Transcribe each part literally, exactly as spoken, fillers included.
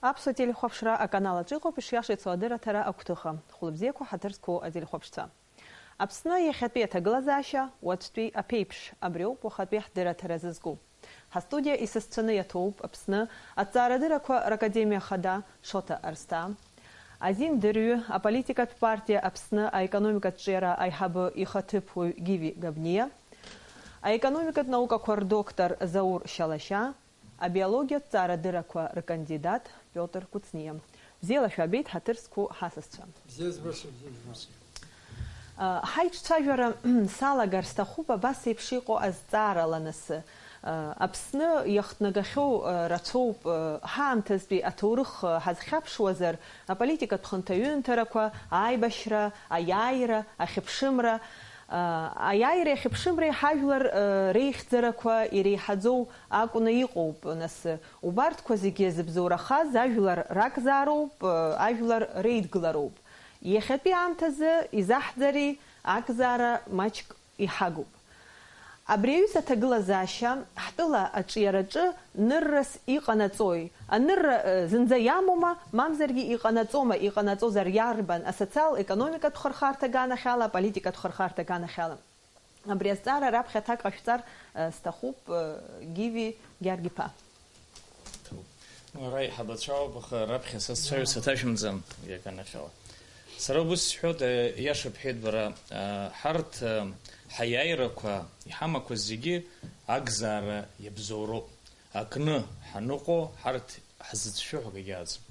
Аԥсуа телехәаԥшра аканал аҿы иҟоуп ишиашеицо адырраҭара агәҭыха. Хәлыбзиақәа, ҳаҭыр зқәу ателехәаԥшцәа. Аԥсны иахьатәи аҭагылазаашьа, уаҵәтәи аԥеиԥш, абриоуп уахатәи ҳдырраҭара зызку. Ҳастудиа исасцәаны иаҭоуп Аԥсны аҭҵаарадыррақәа ракадемиа хада Шоҭа Арсҭаа, азин дырҩы, аполитикатә партиа Аԥсны аекономикатә ҿиара аиҳабы ихаҭыԥуаҩ Гиви Габниа, аекономикатә наукақәа рдоктор Заур Шьалашьа, абиологиатә ҭҵаарадыррақәа ркандидат Пиотр Кәыҵниа. Бзиала шәаабеит, ҳаҭыр зқәу ҳасасцәа. Бзиа збаша, бзиа збаша. Ҳаиҿцәажәара салагар сҭахуп абас еиԥш иҟоу азҵаарала, нас. Аԥсны иахҭнагахьоу рацәоуп. Ҳаамҭазтәи аҭоурых ҳазхьаԥшуазар, аполитикатә хынҭаҩынҭарақәа, аибашьра, аиааира, ахьыԥшымра, аиааиреи ахьыԥшымреи ҳажәлар реихьӡарақәа иреиҳаӡоу акәны иҟоуп, нас. Убарҭқәа зегьы зыбзоурахаз ажәлар ракзаароуп, ажәлар реидгылароуп. Иахьатәи аамҭазы изаҳӡари, акзаара маҷк иҳагуп. Абри аҩыза аҭагылазаашьа ҳтәыла аҿиараҿы ныррас иҟанаҵои? Анырра, э, зынӡа иамоума, мамзаргьы иҟанаҵома, иҟанаҵозар иарбан, асоциал-економикатә хырхарҭа аганахьала, аполитикатә хырхарҭа аганахьала? Абри азҵаара раԥхьа аҭак ҟашәҵар, э, сҭахуп, э, Гиви Гьаргь-иԥа. Уара иҳабацәаауп, аха раԥхьа са сцәаҩа саҭашәымҵан, иаганахьала. Сара убыс сҳәоит, э, иаша бҳәеит бара, э, ҳарҭ, э, ҳаиааирақәа, иҳамақәа зегьы акзаара иабзоуроуп. Акны ҳаныҟоу ҳарҭ ҳзыцәшәо ҳәа акгьы ыҟаӡам.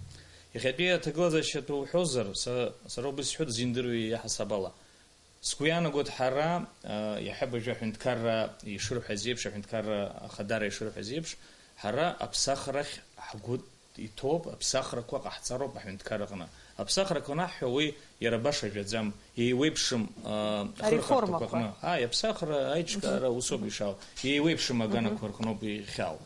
Иахьатәи аҭагылазаашьа атәы уҳәозар, са, сара убыс сҳәоит, зиндыруа иаҳасаб ала. Сгәы иаанагоит, ҳара, а, иахьа абыржәы аҳәынҭқарра ишырҳәаз еиԥш, аҳәынҭқарра ахадара ишырҳәаз еиԥш, ҳара аԥсахрахь ҳгәы иҭоуп, аԥсахрақәа ҟаҳҵароуп аҳәынҭқарраҟны. Аԥсахрақәа анаҳҳәо, уи иара баша жәаӡам, еиуеиԥшым, а, ахырхарҭақәа аҟны. Ареформақәа. Ааи, аԥсахра, аиҿкаара, усоуп ишаауа. Еиуеиԥшым аганақәа рҟноуп ихьаау.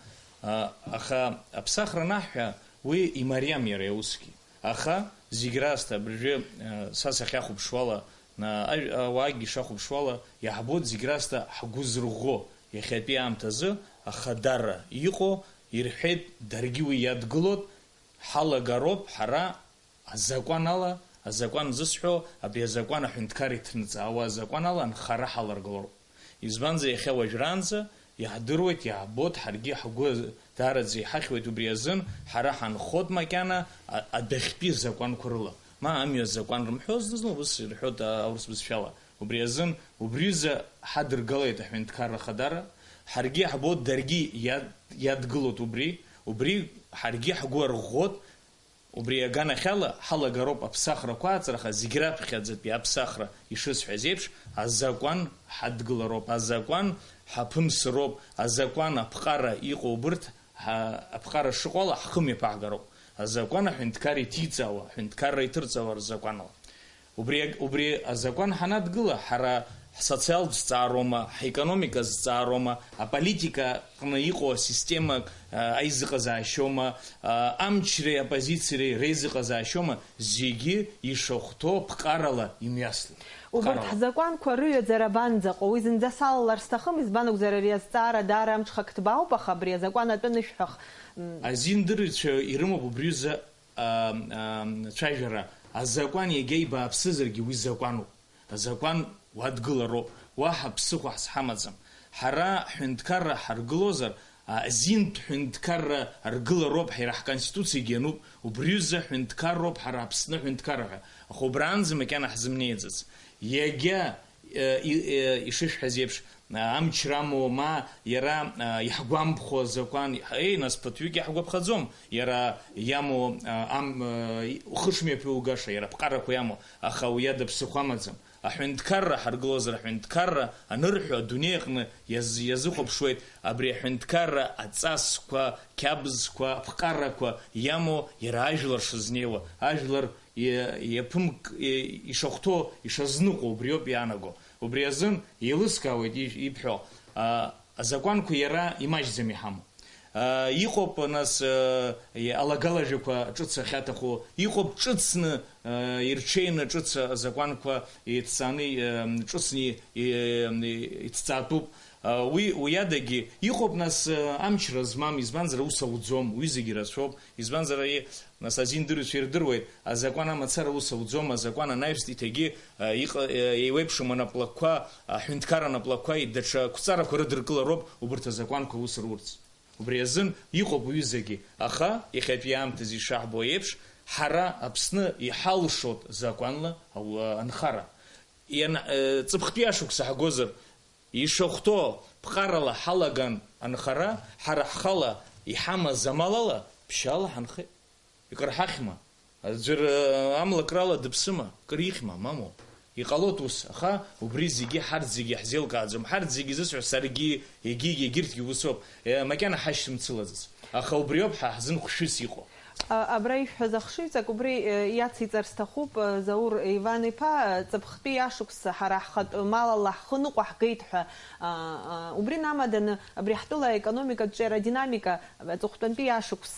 А, аха аԥсахра анаҳҳәа, уи имариам иара иусгьы. Аха зегь раасҭа абыржәы, а, са сахьахәаԥшуала, а, ажә-, ауаагьы шахәаԥшуала, иаҳбоит зегь раасҭа ҳгәы зырӷәӷәо, иахьатәи аамҭазы ахадара иҟоу, ирҳәеит, даргьы уи иадгылоит, ҳалагароуп ҳара азакәан ала, азакәан зысҳәо, абри азакәан аҳәынҭқар иҭныҵаауа азакәан ала анхара ҳаларгылароуп. Избанзар, иахьа уажәраанӡа иаҳдыруеит, иаабоит, ҳаргьы ҳгәы даараӡа иҳахьуеит убри азын, ҳара ҳанхоит макьана а-, адәахьтәи закәанқәа рыла. Ма амҩа закәан рымҳәоз, зны-зынла ус ирҳәоит, а, аурыс бызшәала. Убри азын, убриҩыза ҳадыргалеит аҳәынҭқарра ахадара, ҳаргьы иаҳбоит, даргьы иад-, иадгылоит убри, убри ҳаргьы ҳгәы арӷәӷәоит, Убри аганахьала ҳалагароуп аԥсахрақәа ааҵраха, зегь раԥхьаӡатәи аԥсахра ишысҳәаз еиԥш, азакәан ҳадгылароуп, азакәан ҳаԥымсыроуп, азакәан аԥҟара иҟоу убырҭ ҳа-, аԥҟара шыҟоу ала ҳхы мҩаԥаҳгароуп. Азакәан аҳәынҭқар иҭиҵаауа, аҳәынҭқарра иҭырҵаауа рзакәанала. Убри аг-, убри азакәан ҳанадгыла, ҳара ҳсоциалтә зҵаароума, ҳекономика зҵаароума, аполитика аҟны иҟоу асистема, а, аизыҟазаашьоума, а, амчреи апозициреи реизыҟазаашьоума, зегьы ишахәҭоу ԥҟарала имҩаслеит. Убарҭ Ԥҟарала. Ҳзакәанқәа рыҩаӡара абанӡаҟоу? Уи зынӡа салалар сҭахым, избан акәзар, ари азҵаара даара амҽхак ҭбаауп, аха абри азакәан атәы анышәҳәах, м, Азиндырҩцәа ирымоуп убри рзы а, а, цәажәара, азакәан иагьа ибааԥсызаргьы уи закәануп. Азакәан уадгылароуп. Уаҳа ԥсыхәа ҳзҳамаӡам. Ҳара ҳҳәынҭқарра ҳаргылозар, а, азинтә ҳәынҭқарра ргылароуп, ҳара ҳконституциагьы иануп, убриҩыза ҳәынҭқарроуп ҳара Аԥсны аҳәынҭқарра ҳәа. Аха убраанӡа макьана ҳзымнеиӡац. Иагьа Э, и-, э, ишышәҳәаз еиԥш, а, амч рамоу, ма иара, а, иаҳгәамԥхо азакәан, ҳа-, еи, нас, ԥыҭҩык иаҳгәаԥхаӡом, иара иамоу, а, ам-, э, ухы шмҩаԥугаша, иара аԥҟарақәа иамоу, аха уи ада ԥсыхәа амаӡам. Аҳәынҭқарра ҳаргылозар, аҳәынҭқарра анырҳәо, адунеи аҟны иаз-, иазыхәаԥшуеит абри аҳәынҭқарра аҵасқәа, қьабзқәа, аԥҟарақәа иамоу, иара ажәлар шызнеиуа, ажәлар Иа-, иаԥымк-, и-, ишахәҭоу, ишазныҟәо убриоуп иаанаго. Убри азын еилыскаауеит иж-, ибҳәо, а, азакәанқәа иара имаҷӡам иҳамоу. Иҟоуп, нас, алагалажәақәа ҿыц ахьаҭаху, иҟоуп ҿыцны, ирҽеины ҿыц азакәанқәа еидҵаны, ҿыцны иҭҵаатәуп. Уи, уи адагьы иҟоуп, нас, амчра змам, избанзар, аус ауӡом, уи зегьы рацәоуп, избанзар, нас, азиндырҩцәа ирдыруеит, азакәан амацара аус ауӡом, азакәан анаҩстә иҭагьы, иҟ-, еиуеиԥшым анаплакқәа, аҳәынҭқар анаплакқәа, даҽа қәҵарақәа рыдыркылароуп убырҭ азакәанқәа аус рурц. Убри азын иҟоуп уҩызагьы, аха, иахьатәи аамҭазы ишаҳбо еиԥш, ҳара Аԥсны иҳалшоит закәанла ау-, анхара. Иан-, э, ҵыԥхтәи ашықәса ҳгозар, ишахәҭоу ԥҟарала ҳалаган анхара, ҳара ҳхала иҳамаз амал ала ԥшьаала ҳанхеит. Икыр ҳахьма? Аӡәыр, э, амлакрала дыԥсыма? Кыр ихьма, мамоу? Иҟалоит ус, аха убри зегьы ҳарҭ зегьы ҳзеилкааӡом. Ҳарҭ зегьы зысҳәо саргьы, егьигьы, егьырҭгьы усоуп. Э, макьана ҳашьцымцылаӡац. Аха убриоуп ҳа ҳзын хәшәыс иҟоу. А, абра ишәҳәаз ахшыҩҵак убри, э, иациҵар сҭахуп, э, Заур Иван-иԥа, э, ҵыԥхтәи ашықәс ҳара ҳхатә малала ҳхы ныҟәаҳгеит ҳәа. А, а, убри намаданы абри ҳтәыла аекономикатә ҿиара динамика Аҵыхәтәантәи ашықәс,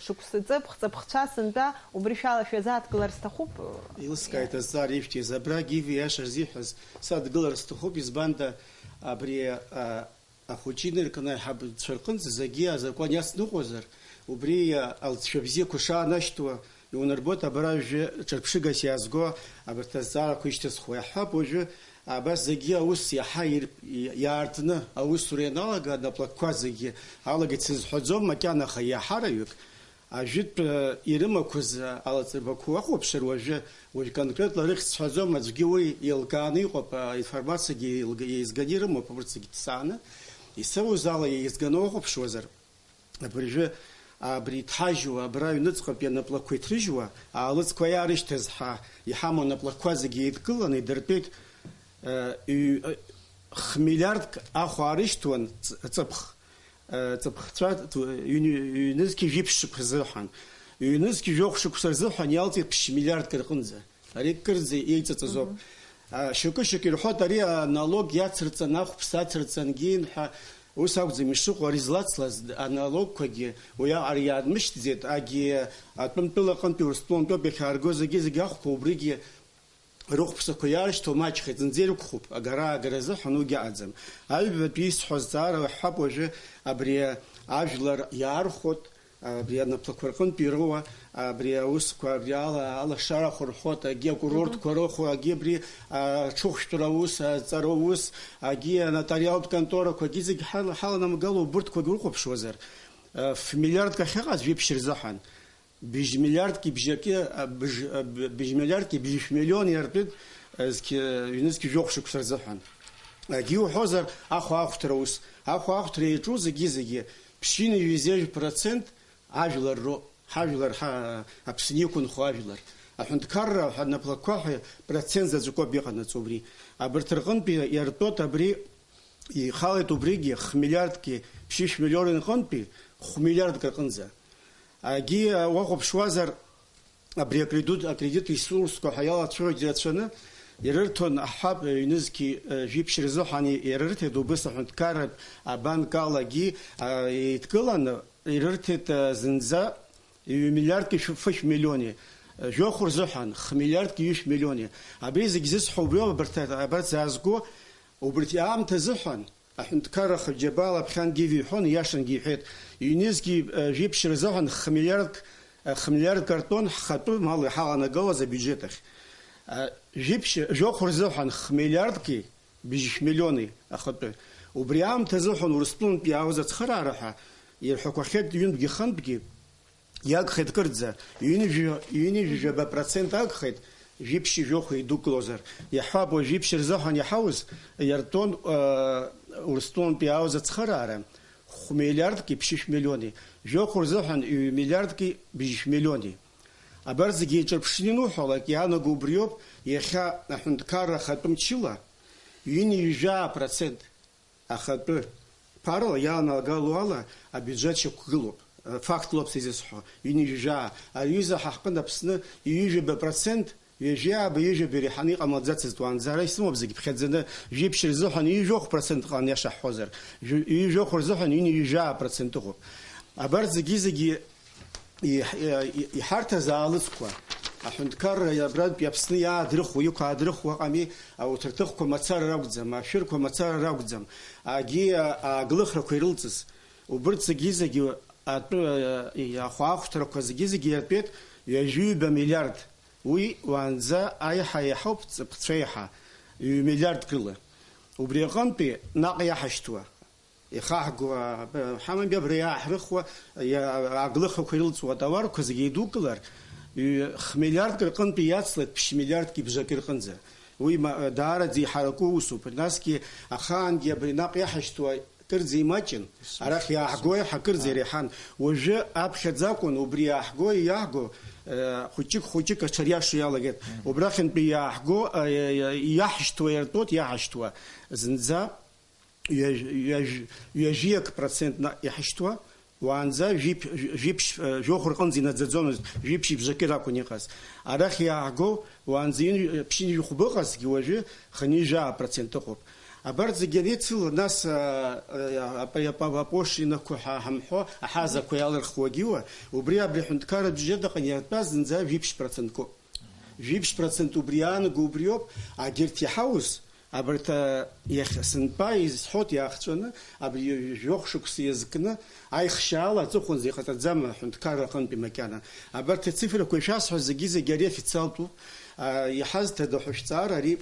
шықәс ҵыԥх, ҵыԥхцәа сынтәа убри шәала шәазааҭгылар сҭахуп. Илыскааит азҵаара ишәҭиз, абра Гиви иаша зиҳәаз садгылар сҭахуп, избанда абри, а, ахәыҷы инаркны аиҳабацәа рҟынӡа зегьы азакәан иацныҟәозар, убри, а, алҵшәа бзиақәа шаанашьҭуа, иунарбоит, абра уажәы ҿырԥшыгас иаазго абарҭ азҵаарақәа ишьҭысхуа. Иаҳҳәап, уажәы абас зегьы аус иаҳа ир-, иаартны аусура ианалага, анаплакқәа зегьы алагеит сызҳәаӡом, макьана аха иаҳараҩык ажәытә, э, ирымақәаз, э, алаҵарбақәа уахәаԥшыр, уажәы, уажә конкретла рыхьӡ сҳәаӡом, аӡәгьы уи еилкааны иҟоуп, аинформациагьы еилга-, еизганы ирымоуп, урҭ зегьы ҭҵааны. Исоуз ала еизганы уахәаԥшуазар, абыржәы абри иҭҳажьуа, абра аҩныҵҟатәи анаплакқәа иҭрыжьуа, аалыҵқәа иаарышьҭыз ҳа иҳамоу анаплакқәа зегьы еидкыланы идыртәеит, э, ҩ-, э, хмиллиардк ахә аарышьҭуан ҵ-, ҵыԥх. Ҵыԥхцәа ҩны-, ҩнызқьи жәиԥшь шықәса рзыҳәан. Ҩнызқьи жәохә шықәса рзыҳәан иалҵит ԥшь миллиардк рҟынӡа. Ари кырӡа еиҵаҵазоуп. Мгм. А, шьоукы-шьоукы ирҳәоит, ари аналог иацырҵан, ахәԥса ацырҵангьы ҳәа, ус акәӡам ишыҟоу, ари злацлаз аналогқәагьы уиаҟара иаадмышьҭӡеит, агьи атәымтәыла аҟынтәи Урыстәылантәоуп иахьаарго зегьы-зегьы ахәқәа убригьы рыхәԥсақәа иаарышьҭуа маҷхеит, зынӡа ирықәхуп, агара-аагара азыҳәан уигьы аӡам. Аҩбатәи исҳәо азҵаара уаҳҳәап уажәы, абри ажәлар иаархәот, абри анаплақәа рҟынтә ироуа, абри аусқәа, абри ала, алашарақәа рҳәот, агьи акурортқәа рыхәо, агьи абри, а, аҽыхәшәтәра аус, аҵара аус, агьи анотариалтә конторақәа, агьи зегь ҳал-, ҳаланамгало убырҭқәагь урыхәаԥшуазар, а, ф-, миллиардк ахьыҟаз жәиԥшь рзыҳәан. Быжь миллиардки бжьаки, а, быж-, а, б-, быжь миллиардки бжьышә миллион иартәит, а, зқьы-, ҩнызқьи жәохә шықәса рзыҳәан. Егьи уҳәозар, ахәаахәҭра ус. Ахәаахәҭра иаҿу зегьы-зегьы ԥшьынҩажәи зежә процент ажәлар роуп. Ҳажәлар, ҳа-, Аԥсны иқәынхо ажәлар. Аҳәынҭқарра ҳәа наплакқәа ҳәа процент заҵәыкоуп иҟанаҵо убри. Абарҭ рҟынтәи иартәоит абри, ихалеит убригьы, хмиллиардки ԥшьышә миллион рҟынтәи хә-, миллиардк рҟынӡа. Агьи, а, уахәаԥшуазар, абри акредит, акредит ресурсқәа ҳәа иалацәажәоит ирацәаны, ирырҭон, аҳҳәап, ҩнызқьи, э, жәиԥшь рзыҳәан ирырҭеит, убыс аҳәынҭқарратә абанк алагьы, а, еидкыланы ирырҭеит, а, зынӡа ҩ-, миллиардки шә-, фышә миллиони, э, жәохә рзыҳәан х-, миллиардки ҩышә миллиони. Абри зегь зысҳәо убриоуп, абарҭ, абарҭ заазго, убырҭ аамҭа азыҳәан, Аҳәынҭқарра ахаџьабала Аԥхьан Гиви иҳәон, ииашангьы иҳәеит, ҩнызқьи, э, жәиԥшь рзыҳәан хмиллиардк, э, хмиллиардк артон ҳхатәы мал иҳаланагалаз абиуџьет ахь. Э, жәиԥшь, жәохә рзыҳәан хмиллиардки быжьшә миллиони ахатәы. Убри аамҭа азыҳәан Урыстәылантә иаауаз ацхыраара ҳәа ирҳәақәахьеит ҩынтәгьы хынтәгьы, Иагхеит кырӡа, ҩынҩажәа, ҩынҩажәаба процент агхеит, жәиԥшьи жәохә идәықәлозар. Иаҳҳәап, уажә жәиԥшь рзыҳәан иҳауз иартәон, э, Урыстәылантәи иаауаз ацхыраара, хә-, миллиардки ԥшьышә миллиони, жәохә рзыҳәан ҩ-, миллиардки быжьшә миллиони. Абарҭ зегьы еиҿырԥшны иануҳәалак, иаанаго убриоуп, иахьа аҳәынҭқарра ахатәы мчыла, ҩынҩажәа процент. Ахатәы ԥарала иаанагало ала абиуџьет шьақәгылоуп. Фактлоуп сизызҳәо, ҩынҩажәа. Ари аҩыза ҳа ҳҟны Аԥсны ҩажәаба процент, ҩажәи ааба, ҩажәаба иреиҳаны иҟамлаӡацызт уаанӡа. Ара исымоуп зегь ԥхьаӡаны, жәиԥшь рзыҳәан ҩажәохә процент ыҟан, иаша ҳҳәозар. Жә-, ҩажәохә рзыҳәан ҩынҩажәа процент ыҟоуп. Абарҭ зегьы-зегьы иҳ-, иҳарҭаз аалыҵқәа, аҳәынҭқарра абрантәи Аԥсны иаадрыхуа, иқәаадрыхуа ыҟами, ауҭарҭыхқәа мацара ракәӡам, ашәырқәа мацара ракәӡам, агьи ааглыхрақәа ирылҵыз, убырҭ зегьы-зегьы атәы, ахәаахәҭрақәа зегьы-зегьы иартәеит ҩажәи ҩба миллиард. Уи уаанӡа аиҳа-еиҳауп, ҵыԥхцәа еиҳа, ҩ-миллиардк рыла. Убри аҟынтәи наҟ иаҳашьҭуа, ихаҳго, а, ҳамаби абра иааҳрыхуа, иа-, аглыхақәа ирылҵуа атауарқәа зегьы еидукылар, ҩ-, х-миллиардк рҟынтәи иацлеит ԥшь-миллиардки бжаки рҟынӡа. Уи ма-, даараӡа иҳараку усуп. Насгьы ахаангьы абри наҟ иаҳашьҭуа кырӡа имаҷын, арахь иааҳго еиҳа кырӡа иреиҳан. Уажәы аԥхьаӡа акәын убри иааҳго, иаҳго, э, хәыҷык-хәыҷык аҽариашо иалагеит. Убрахьынтәи иааҳго, э, э, иаҳшьҭуа иартәоит, иаҳашьҭуа. Зынӡа ҩажә-, ҩажә-, ҩажәиак процент на-, иаҳшьҭуа, уаанӡа жәиԥ-, жәиԥшь, э, жәохә рҟынӡа инаӡаӡомызт, жәиԥшь ибжаки ракәын иҟаз. Арахь иааҳго, уаанӡа ин-, ԥшьынҩажәи хәба ыҟазҭгьы уажәы хынҩажәи жәаа процент ыҟоуп. Абарҭ зегьы анеицыло, нас, а, а, апа-, апа-, апошлинақәа ҳәа ҳамҳәо, аҳазақәа иалырхуагьы уа, убри абри аҳәынҭқарратә бюджет аҟны иартәаз зынӡа жәиԥшь проценткоуп. Жәиԥшь процент убри иаанаго убриоуп, агьырҭ иаҳауз, абарҭ, а, иахь сынтәа изҳәоит иаахҵәаны, абри жәохә шықәса иазкны, аихшьаала аҵыхәанӡа иҟаҵаӡам аҳәынҭқарра аҟынтәи макьана. Абарҭ ацифрақәа ишәасҳәаз зегьы-зегьы ари официалтәуп, а, иҳазҭада ҳәа шәҵаара ари,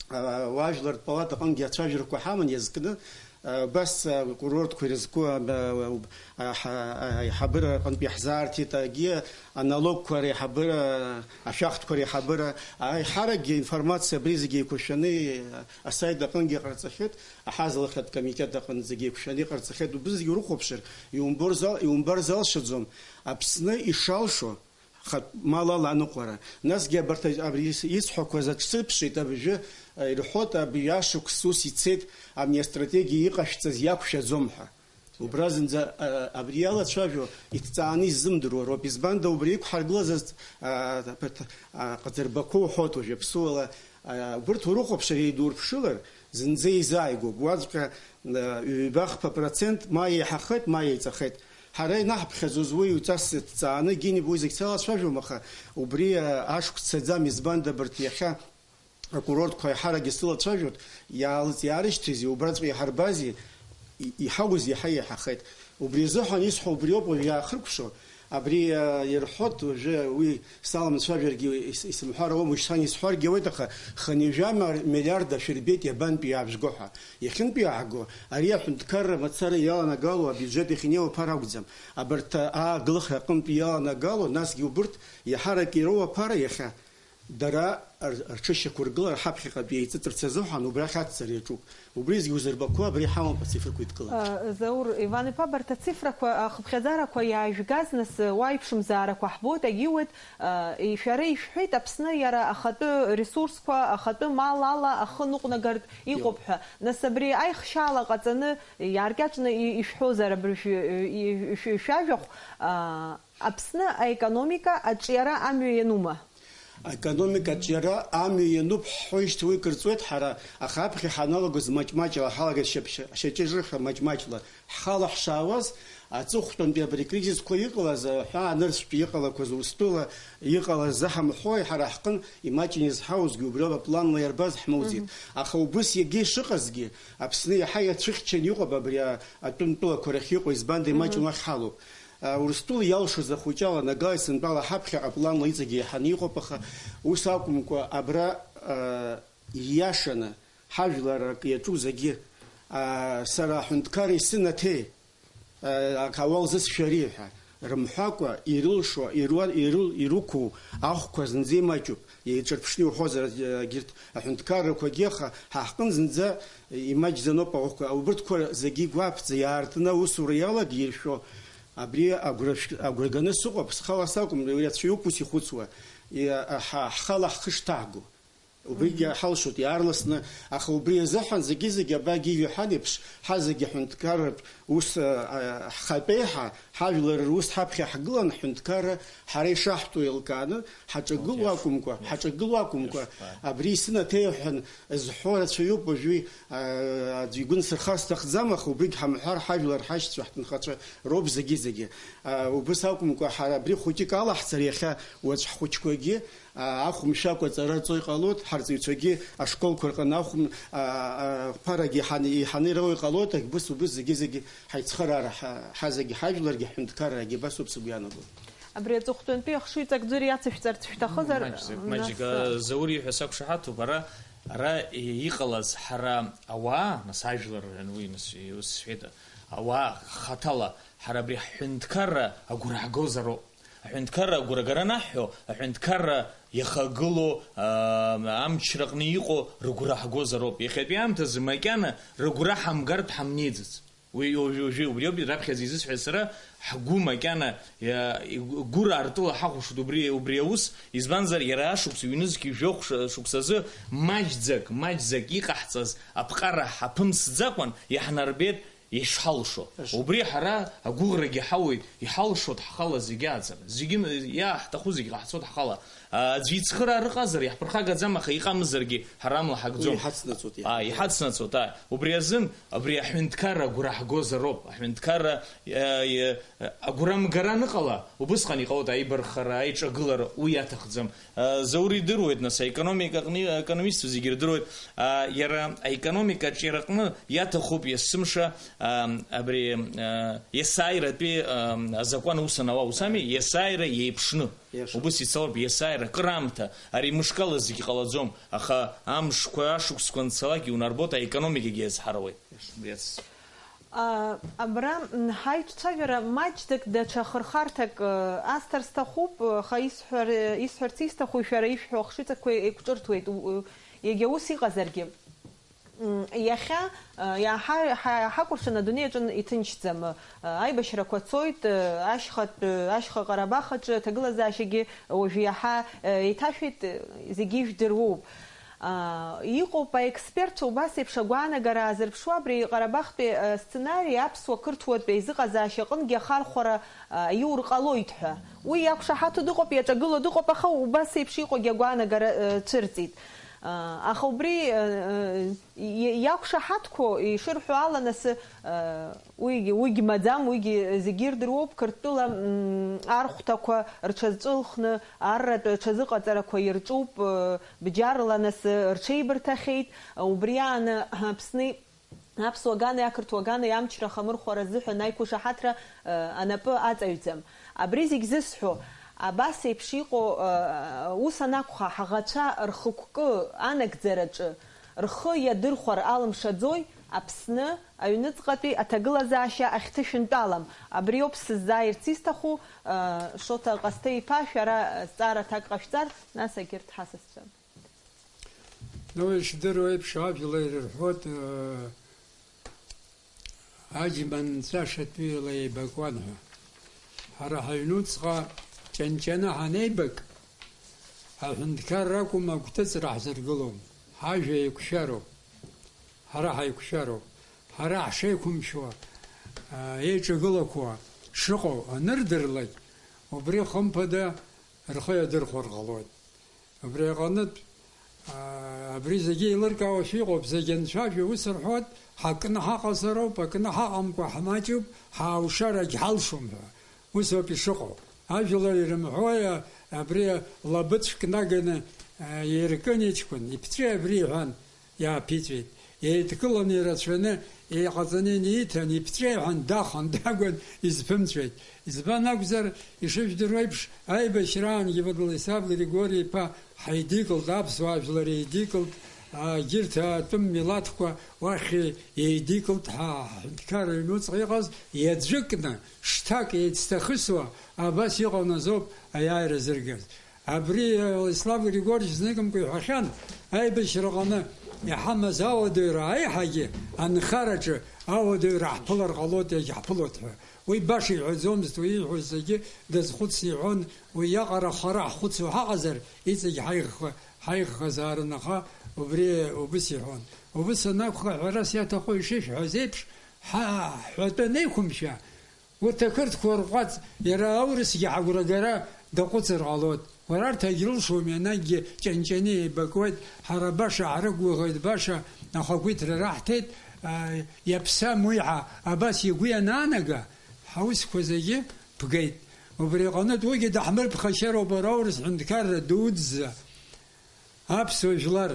а, уаажәларратә палата аҟынгьы ацәажәарақәа ҳаман иазкны, а, убас, а, акурортқәа ирызку, а, а, а, ҳа-, а, аиҳабыра аҟынтә иаҳзаарҭеит, агьи аналогқәа реиҳабыра, ашәахтәқәа реиҳабыра, аиҳаракгьы информациа абри зегьы еиқәышәаны, а, асайт аҟынгьы ҟарҵахьеит, аҳазалахьатә комитет аҟынӡагьы еиқәшәаны иҟарҵахьеит, убри зегьы урыхәаԥшыр, иумбар зал-, иумбар залшаӡом Аԥсны ишалшо, хатә малала аныҟәара. Насгьы абарҭ абри ис-, исҳәақәаз аҽсырԥшит, абыржәы, а, ирҳәоит, абри ашықәс ус ицеит, абни астратегиа иҟашәҵаз иақәшәаӡом ҳәа. Убра зынӡа, а, абри иалацәажәо иҭҵааны иззымдыруа роуп. Избанда убри иқәҳаргылаз азҵ-, а, абарҭ, а, ҟаҵарбақәа уҳәоит уажәы аԥсуала, а, убырҭ урыхәаԥшыр, еидурԥшылар, зынӡа еизааигәоуп. Уаҵәҟьа, а, ҩба-хԥа процент ма еиҳахеит, ма еиҵахеит. Ҳара инаҳԥхьаӡоз уи ҩҵас иҭҵааны, Гиниб уи зегь салацәажәом, аха убри, а, ашықәс цаӡам, избанда абарҭ иахьа акурортқәа аиҳаракгьы сылацәажәоит, иаалыҵ-, иаарышьҭызи, убраҵәҟьа иҳарбази, и-, иҳауз иаҳа еиҳахеит. Убри азыҳәан исҳәо убриоуп, уажә иаахыркәшо, абри, а, ирҳәоит, уажәы уи саламцәажәаргьы, ис-, исымҳәар ауам, уажәшьҭан исҳәаргьы ауеит, аха хынҩажәа мар-, миллиард ашәырбеит иабантәи иаажәго ҳәа. Иахьынтәи иааҳго, ари аҳәынҭқарра мацара иаланагало абиуџьет иахьнеиуа аԥара акәӡам. Абарҭ ааглыхра аҟынтәи иаланагало, насгьы убырҭ иаҳарак ироуа аԥара иахьа дара р-, рҽышьақәыргылара ҳаԥхьаҟатәи еиҵыҵырц азыҳәан убрахь ацҵара иаҿуп. Убри зегь узырбақәо абри ҳамоуп ацифрақәа идкыланы. А, Заур Иван-иԥа, абарҭ ацифрақәа, а, хыԥхьаӡарақәа иаажәгаз, нас, уа иԥшымзаарақәа ҳбоит, егьиуеит, а, и-, шәара ишәҳәеит, Аԥсны иара ахатәы ресурсқәа, ахатәы мал ала ахы ныҟәнагартә иҟоуп ҳәа. Нас абри аихшьаала ҟаҵаны, иааркьаҿны и-, ишәҳәозар, абыржә-, и-, шә-, шәажәахә, а, Аԥсны аекономика аҿиара амҩа ианума? Аекономика аҿиара амҩа иануп ҳҳәоижьҭеи уи кыр ҵуеит ҳара, аха аԥхьа ҳаналагоз маҷ-маҷла ҳалагеит шьап-, шьаҿа-ҿырҳәа маҷ-маҷла. Ҳхала ҳшаауаз, аҵыхәтәантәи абри акризисқәа иҟалаз, аҳәаа нырцәтәи иҟалақәаз Урыстәыла иҟалаз заҳамҳәои, ҳара ҳҟын имаҷын изҳауазгьы убриоуп, апланла иарбаз ҳмоуӡеит. Мгм. Аха убыс иагьа ишыҟазгьы, Аԥсны иаҳа иацәыхьчаны иҟоуп абри а-, атәымтәылақәа рахь иҟоу, избанда имаҷын уахь ҳалоуп. А, Урыстәыла иалшоз ахәыҷы аланагалеит, сынтәала ҳаԥхьаҟа планла иҵегьы еиҳаны иҟоуп, аха ус акәымкәа, абра, а, ииашаны ҳажәлар акы иаҿу зегьы, а, сара аҳәынҭқар исынаҭеи, а, ак ауал зысшәари ҳәа рымҳәакәа, ирылшо, ируа-, ирыл-, ирықәу ахәқәа зынӡа имаҷуп. Еиҿырԥшны иуҳәозар, егьырҭ аҳәынҭқаррақәагьы, аха ҳа ҳҟын зынӡа имаҷӡаноуп аӷәқәа. Убырҭқәа зегьы игәаԥхо, иаартны аусура иалагьы иршәо. Абри агәра шә-, агәра ганы сыҟоуп, схала сакәым, уи рацәаҩуп ус ихәыцуа, и-, ҳа-, ҳхала ҳхы шҭаҳго. Убригьы ҳалшоит иаарласны, аха убри азыҳәан зегьы-зегьы абагьы иҳәан еиԥш, ҳазегьы ҳҳәынҭқарратә ус, а, а, ҳхатәеиҳа, ҳажәлар рус ҳаԥхьа ҳгылан, ҳҳәынҭқарра ҳара ишаҳтәу еилкааны, ҳаҿагыло акәымкәа, ҳаҿагыло акәымкәа, абри исынаҭеиҳәан зҳәо рацәаҩуп уажәы, а, аӡәы игәы нсырхар сҭахӡам, аха убригь ҳамҳәар, ҳажәлар, ҳашьцәа, ҳҭынхацәа роуп зегьы-зегьы. А, убыс акәымкәа, ҳара абри хәыҷык алаҳҵар иахьа уаҵә ҳхәыҷқәагьы, а, ахәымшәакәа аҵара ҵо иҟалоит, ҳарҵаҩцәагьы ашколқәа рҟны ахәым-, а, а, ԥарагьы иҳаны, иҳаны ироуа иҟалоит, убыс, убыс зегьы-зегьы ҳаицхыраара, ҳа, ҳазегьы ҳажәларгьы ҳҳәынҭқаррагьы, абас ауп сыгәы иаанаго. Абри аҵыхәтәантәи ахшыҩҵак ӡәыр иацышәҵарц шәҭахызар, маҷӡак, нас, маҷӡак, а, Заур ииҳәаз сақәшаҳаҭуп, ара, ара иҟалаз ҳара ауаа, нас ажәлар, уи, нас, ус сҳәеит, ауаа хаҭала, ҳара абри ҳҳәынҭқарра агәра ҳгозароуп. Аҳәынҭқарра агәрагара анаҳҳәо, аҳәынҭқарра иахагылоу, аа, амчраҟны иҟоу рыгәра ҳгозароуп. Иахьатәи аамҭазы макьана рыгәра ҳамгартә ҳамнеиӡац. Уи уажәы, уажәы убри ауп раԥхьаӡа изысҳәаз сара, ҳгәы макьана, иа-, игәыра артыла ҳахәаԥшуеит убри, убри аус, избанзар, иара ашықәс, ҩнызқь жәохә ш-, шықәсазы маҷӡак, маҷӡак иҟаҳҵаз аԥҟара ҳаԥымсӡакәан иаҳнарбеит ишҳалшо. Убри ҳара агәыӷрагьы ҳауеит, иҳалшоит ҳхала зегьы аӡара. Зегьы н-, иааҳҭаху зегь ҟаҳҵоит ҳхала. А, аӡәы ицхыраара ыҟазар, иаҳԥырхагаӡам, аха иҟамзаргьы ҳара амла ҳагӡом. Уи иҳацнаҵоит, а, иҳацнаҵоит. Иҳацнаҵоит, а. Убри азын, абри аҳәынҭқарра агәра ҳгозароуп. Аҳәынҭқарра, а, и-, агәрамгара аныҟала, убысҟан иҟалоит аибарххара, аиҿагылара, уи иаҭахӡам. А, Заур идыруеит, нас, аекономика аҟны, аекономистцәа зегьы ирдыруеит. А, иара аекономика аҿиараҟны иаҭахуп есымша, а, абри, а, есааиратәи, а, азакәан аус анауа, ус ами, есааира еиԥшны. Иаша. Убыс ицалоуп есааира, акыраамҭа, ари мышкала зегь ҟалаӡом, аха амшқәа, ашықәсқәа анцалак иунарбоит, аекономикагьы иазҳаруеит. Иаша. Убри ацҵа. А, абра, м, ҳаиҿцәажәара маҷӡак даҽа хырхарҭак, э, асҭар сҭахуп, э, аха исҳәар-, э, исҳәарц исҭаху, шәара ишәҳәо ахшыҩҵакқәа еиқәҿырҭуеит, у-, у-, иагьа ус иҟазаргьы. М, иахьа, э, иаҳа-, ҳа-, ҳакәыршан адунеи аҿы иҭынчӡам. Э, аибашьрақәа цоит, э, ашьхатә, э, ашьха Ҟарабах аҿы аҭагылазаашьагьы уажә иаҳа, э, еиҭашәеит, э, зегьы ижәдыруоуп. Аа, иҟоуп аекспертцәа убас еиԥш агәаанагара аазырԥшуа, абри Ҟарабахтәи, а, сценари аԥсуа-қырҭуатәи аизыҟазаашьа аҟынгьы ахархәара, а, аиур ҟалоит ҳәа. Уи иақәшаҳаҭу дыҟоуп, иаҿагыло дыҟоуп, аха убас еиԥш иҟоугьы агәаанагара, а, цәырҵит. А, аха убри, а, а, и-, иақәшаҳаҭқәоу, ишырҳәо ала, нас, а, уигьы, уигь маӡам, уигьы зегьы ирдыруоуп, Қырҭтәыла, м, архәҭақәа рҽазҵәылхны, арратә ҽазыҟаҵарақәа ирҿуп, э, бџьарла нас, э, рҽеибырҭахьеит. Убри ааны Аԥсни аԥсуа гани ақырҭуа гани амчра ахамырхәара азыҳәан аиқәышаҳаҭра, э, анапы аҵаҩӡам. Абри зегь зысҳәо, абас еиԥш иҟоу, э, ус анакәха, ҳаӷацәа рхықәкы анагӡараҿы рхы иадырхәар алымшаӡои Аԥсны аҩныҵҟатәи аҭагылазаашьа ахьҭышәынтәалам? Абриоуп сыззааирц исҭаху, э, Шоҭа Ҟасҭеи-иԥа, шәара зҵаара аҭак ҟашәҵар, нас агьырҭ ҳасасцәа. Ну, ишдыру еиԥш, ажәлар ирҳәоит, э, аџьма нҵәашатәыла еибакуан ҳәа. Ҳара ҳаҩнуҵҟа ҷанҷаны ҳанеибак, аҳәынҭқарра акәым агәҭыҵра ҳзыргылом, ҳажәа еиқәшәароуп. Ҳара ҳаиқәшәароуп. Ҳара ҳшеиқәымшәо, а, еиҿагылақәо шыҟоу анырдырлак, убри хымԥада рхы иадырхәар ҟалоит. Убри аҟынтә, а, абри зегьы еилыркаауашәа иҟоуп, зегь анцәажәо ус рҳәоит, ҳакны ҳаҟазароуп, акны ҳаҟамкәа ҳмаҷуп, ҳааушарагь ҳалшом ҳәа. Ус ауп ишыҟоу. Ажәлар ирымҳәои, а, абри лабыҵәк наганы, а, иркын иҷкәын, иԥҵәеи абри иҳәан, иааԥиҵәеит. Еидкыланы ирацәаны, еиҟаҵаны иниҭан, иԥҵәеи иҳәан, дахан, дагәан, изԥымҵәеит. Избан акәзар, ишыжәдыруа еиԥш, аибашьраангьы Владислав Григори-иԥа ҳаидикылт, аԥсуаа жәлар еидикылт, а, егьырҭ атәым милаҭқәа уахь еидикылт, ҳа, ҳҳәынҭқарра аҩнуҵҟа иҟаз, иаӡәыкны, шҭак еицҭахысуа, абас иҟан азоуп аиааира зыргаз. Абри, э, Владислав Григорьевич зныкымкәа иҳәахьан, аибашьраҟны иҳамаз ауадаҩра аиҳагьы анхараҿы ауадаҩра ҳԥылар ҟалоит, иагьҳԥылоит ҳәа. Уи баша иҳәаӡомызт, уи ииҳәоз зегьы дазхәыцны иҳәон, уи иаҟара хара ҳхәыцуа ҳаҟазар, иҵегь ҳаиӷьха ҳаиӷьхазаарын, аха убри убыс иҳәон. Убыс анакәха, ҳәарас иаҭаху ишышәҳәаз еиԥш, ҳа-, ҳҳәатәы анеиқәымшәа, урҭ ақырҭқәа рҟәаҵ, иара аурысгьы ҳагәрагара даҟәыҵыр ҟалоит. Уара арҭ агьрылшом, ианакгьы ҷанҷаны еибакуеит, ҳара баша ҳрықәгәыӷит, баша ахақәиҭра раҳҭеит, а, иаԥсам уи ҳәа абас игәы ианаанага, ҳаусқәа зегьы ԥгеит. Убри аҟнытә уигьы даҳмырԥхашьароуп, ара аурыс ҳәынҭқарра дуӡӡа. Аԥсуа жәлар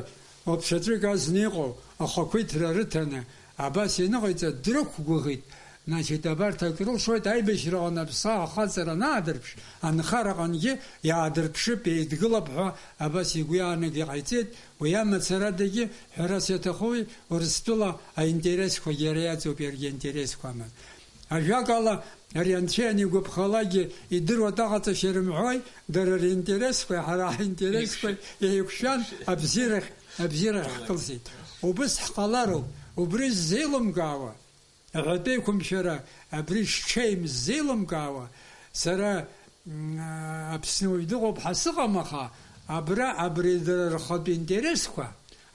уаԥшаҵәык азна иҟоу ахақәиҭра рыҭаны, абас ианыҟаиҵа, дрықәгәыӷит. Значит, абарҭ акрылшоит, аибашьраҟны аԥсха ахаҵара анаадырԥш, анхараҟынгьы иаадырԥшып, еидгылап ҳәа абас игәы иаанага иҟаиҵеит. Уи амацарадагьы, ҳәарас иаҭахуи, Урыстәыла аинтересқәагьы иара иаҵоуп, иаргьы аинтересқәа аман. Ажәакала, ари анцәа ианигәаԥхалакгьы идыруа аҟаҵашьа рымҳәои, дара ринтересқәеи ҳара ҳинтересқәеи еиқәшәан, абзиарахь, абзиарахь ҳкылсит. Убыс ҳҟалароуп, убри ззеилымкаауа, аҳәатәеиқәымшәара абри шҽеим ззеилымкаауа, сара, м, Аԥсны уаҩ дыҟоуп ҳәа сыҟам, аха абра, абри дара рхатә интересқәа,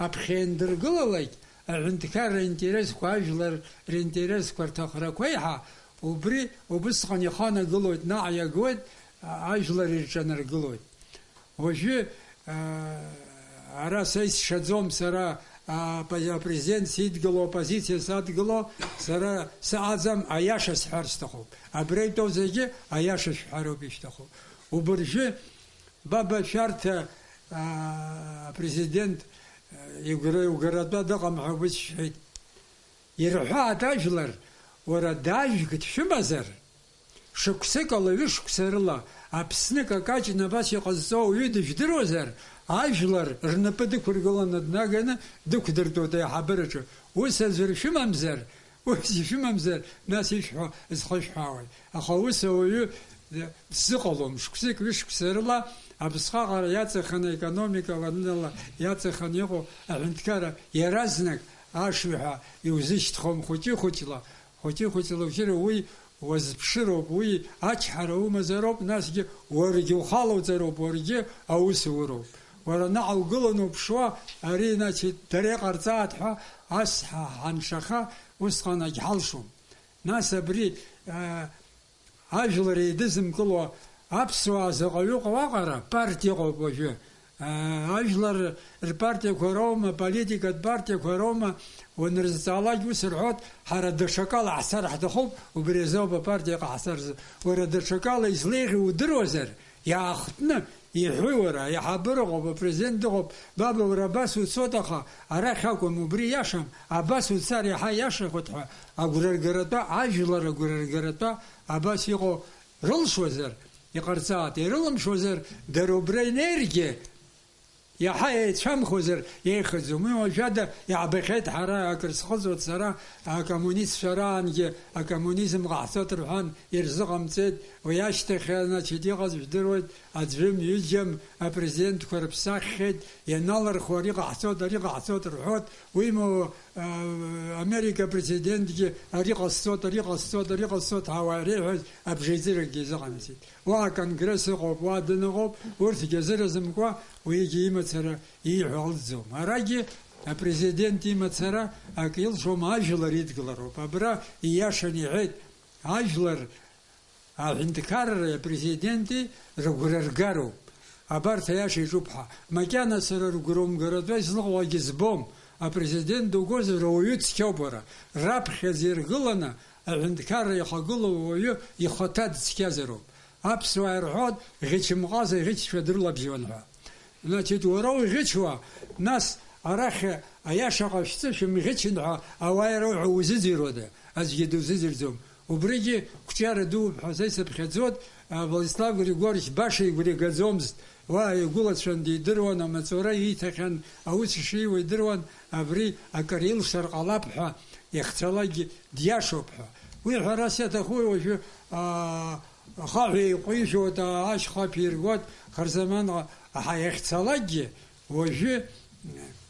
аԥхьа иандыргылалак, аҳәынҭқарра интересқәа, ажәлар ринтересқәа рҭахрақәа еиҳа, убри убысҟан иханагылоит, наҟ иагоит, а-, ажәлар ирҿанаргылоит. Уажәы, а, ара са исшаӡом, сара, а, апо-, апрезидент сидгыло, оппозициа садгыло, сара сыҟаӡам, аиаша сҳәар сҭахуп. Абра итәоу зегьы аиаша шәҳәароуп ишәҭаху. Убыржәы Баба Шәарҭа, аа, апрезидент, э, игәра-, иугаратәа дыҟам ҳәа убыс сҳәеит. Ирҳәааит ажәлар, уара, дажәк дшәымазар, шықәсык ала, ҩышықәса рыла Аԥсны какаҷны абас иҟазҵо ауаҩы дыжәдыруазар, ажәлар рнапы дықәыргыланы днаганы дықәдыртәоит аиҳабыраҿы. Ус аӡәыр шәымамзар, Ус ишәымамзар, нас ишәҳәо зхышәҳәаауеи? Аха ус ауаҩы, э, дзыҟалом. Шықәсык, ҩышықәса рыла аԥсхаҟара иаҵаханы, аекономика ланынала иаҵаханы иҟоу аҳәынҭқарра иаразнак ашыҩҳәа иузышьҭхом хәыҷы-хәыҷла. Хәыҷы-хәыҷла уажәы уи уазԥшыроуп, уи ачҳара умазароуп, насгьы уаргьы ухалоуҵароуп, уаргьы аус уроуп. Уара наҟ угыланы уԥшуа, ари, значит, дара иҟарҵааит ҳәа ас ҳа-, ҳаншаха, усҟан агьҳалшом. Нас абри, а, ажәлар еидызымкыло аԥсуаа заҟаҩы ыҟоу аҟара, партиа ыҟоуп уажәы. А, ажәлар рпартиақәа роума, аполитикатә партиақәа роума, уанрызҵаалак ус рҳәоит, ҳара даҽакала ҳцар ҳҭахуп, убри азоуп апартиа ҟаҳҵар зы-, уара даҽакала излеиӷьу удыруазар, иаахтны иҳәы уара, аиҳабыра ыҟоуп, апрезидент дыҟоуп, баба, уара абас уцоит, аха арахь акәым, убри иашам, абас уцар иаҳа иашахоит ҳәа агәра ргаратәа, ажәлар агәра ргаратәа абас иҟоу рылшозар, иҟарҵааит, ирылымшозар, дара убра инеиргьы, иаҳа еицәамхозар, еиӷьӡом. Уи уажәада иаабахьеит, ҳара акыр схыҵуеит сара, акоммунистцәа раангьы акоммунизм ҟаҳҵоит рҳәан, ирзыҟамҵеит. Уи ашьҭахь, значит, иҟаз жәдыруеит, аӡәым, ҩыџьам апрезидентқәа рыԥсаххьеит, ианалырхуа ари ҟаҳҵоит, ари ҟаҳҵоит рҳәоит, уимоу, а, Америка апрезидентгьы ари ҟасҵоит, ари ҟасҵоит, ари ҟасҵоит ҳәа ауаа иреиҳәаз абжеиҵыракгьы изыҟамҵеит. Уа аконгресс ыҟоуп, уа дын ыҟоуп, урҭгьы азыразымкуа уигьы имацара ииҳәо алҵӡом. Арагьы апрезидент имацара акы илшом, ажәлар идгылароуп. Абра ииашаны иҳәеит, ажәлар аҳәынҭқарреи апрезиденти рыгәра ргароуп. Абарҭ аиаша иҿуп ҳәа. Макьана сара рыгәра умгаратәа излыҟоугьы збом. Апрезидент дугозар, ауаҩы цқьоуп уара. Раԥхьаӡа иргыланы аҳәынҭқарра ихагылоу ауаҩы ихаҭа дцқьазароуп. Аԥсуаа ирҳәоит, ӷьычымҟаза ӷьычцәа дрылабжьон ҳәа. Значит, уара уӷьычуа, нас арахь аиаша ҟашәҵы, шәымӷьычын ҳәа ауаа ироуҳәо узыӡырҩуада? Аӡәгьы дузыӡырҩӡом. Убригьы қәҿиара дууп ҳәа са исыԥхьаӡоит, а, Владислав Григорьевич баша игәра игаӡомызт. Уа игәылацәан дидыруан, амаҵура ииҭахьан, аус шиуа идыруан, абри акыр илшар ҟалап ҳәа, иахьцалакгьы диашоуп ҳәа. Уи ҳәарас иаҭахуи уажәы, аа, ахаҳә еиҟәижәоит, аа, ашьха ԥиргоит, хырзаманҟа, аха иахьцалакгьы уажәы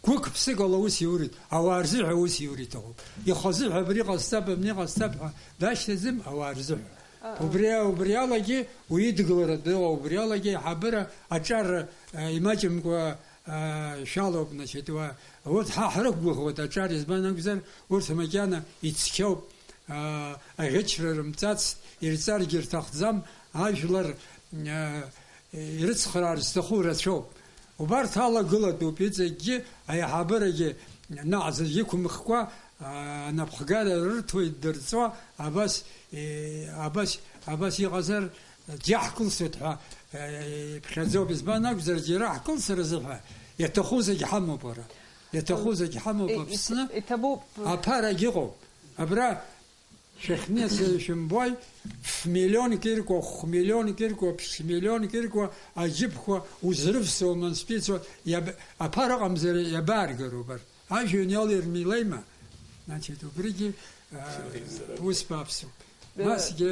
гәык-ԥсыкала ус иурит, ауаа рзыҳәа ус иура иҭахуп. Ихазыҳәа абри ҟасҵап, абни ҟасҵап ҳәа дашьҭаӡам, ауаа рзыҳәа. Убри, убри алагьы уидгыларатәы ыҟоуп, убри алагьы аиҳабыра аҿар, э, имаҷымкәа Шәалоуп, значит, уа, урҭ ҳа ҳрықәгәыӷуеит аҿар, избан акәзар, урҭ макьана ицқьоуп, аӷьычра рымҵацт, ирҵаргьы рҭахӡам, ажәлар ирыцхраар зҭаху рацәоуп. Убарҭ алагылатәуп иҵегьгьы аиҳабырагьы наҟ аӡәы иқәымхкәа, анапхгара рырҭоит дырҵо, абас, абас, абас иҟазар, џьаҳкылсуеит ҳәа, э, иԥхьаӡоуп. Избан акәзар, џьара ҳкылсразы ҳәа иаҭаху зегь ҳамоуп, уара. Иаҭаху зегь ҳамоуп, и-, Аԥсны. Иҭ-, иҭабуп. Аԥарагь ыҟоуп. Абра шәахьнеиз шәымбои, ф-миллионк иркуа, хә-миллионк иркуа, ԥшь-миллионк иркуа аџьыԥқәа узрывсуа, уманшәалоу, иаб-, аԥара ыҟамзар иабааргароу, абар? Ажәҩан иалирмилеима? Значит, убригьы, а, ус бааԥсуп. Э, насгьы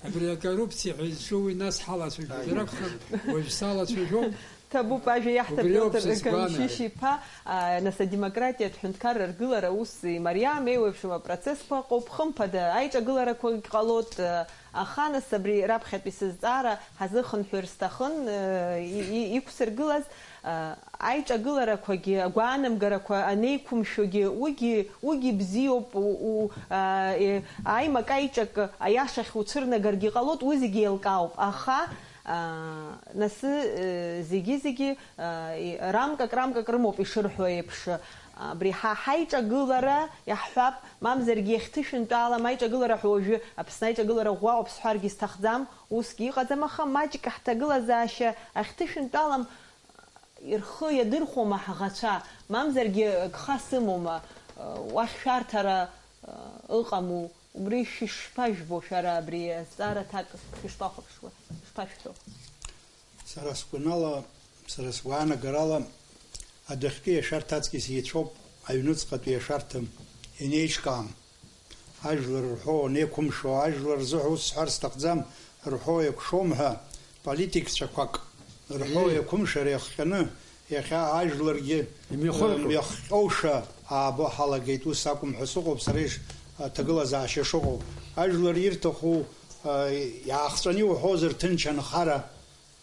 абри акоррупциа ҳәа изҿу уи нас ҳалацәажәозар акәхап, уажә салацәажәом. Ҭабуп, ажәа иаҳҭап, убриоуп Пиотр сызгәаанагаз. Камшьышь-иԥа, а, нас адемократиатә ҳәынҭқарра ргылара ус имариам, еиуеиԥшым апроцессқәа ыҟоуп, хымԥада, аиҿагыларақәагь ҟалоит, а, аха нас абри раԥхьатәи сызҵаара ҳазыхынҳәыр сҭахын, а, и-, и-, иқәсыргылаз, а, аиҿагыларақәагьы, агәаанамгарақәа анеиқәымшәогьы, уигьы, уигьы бзиоуп, у-, у-, а, е-, аимак-аиҿак аиашахь уцәырнагаргьы ҟалоит, уи зегьы еилкаауп, аха, а, нас, э, зегьы-зегьы, а, и-, рамкак, рамкак рымоуп ишырҳәо еиԥш. Абри ҳа ҳаиҿагылара, иаҳҳәап, мамзаргьы иахьҭышәынтәалам аиҿагылара ҳәа уажәы Аԥсны аиҿагылара ӷәӷәа ауп сҳәаргьы сҭахӡам, усгьы иҟаӡам, аха маҷк ҳҭагылазаашьа ахьҭышәынтәалам, рхы иадырхәома ҳаӷацәа, мамзаргьы гха сымоума, уахь шәарҭара ыҟаму, убри шәышԥажәбо шәара, абри азҵаара аҭак шәышԥахәаԥшуа, шԥашәҳәо? Сара сгәанала, сара сгәаанагарала, адәахьтәи ашәарҭа аҵкьыс еицәоуп аҩныҵҟатәи ашәарҭа, ианеиҿкаам. Ажәлар рҳәо анеиқәымшәо, ажәлар рзыҳәа ус сҳәар сҭахӡам, рҳәо еиқәшәом ҳәа политикцәақәак рҳәо Ии. еиқәымшәара иахҟьаны, иахьа ажәларгьы Имҩахырхәо. Иахҟьоуша аабо ҳалагеит, ус акәым ҳәа сыҟоуп сара иш-, аҭагылазаашьа шыҟоу. Ажәлар ирҭаху, а, иаахҵәаны иуҳәозар, ҭынч анхара,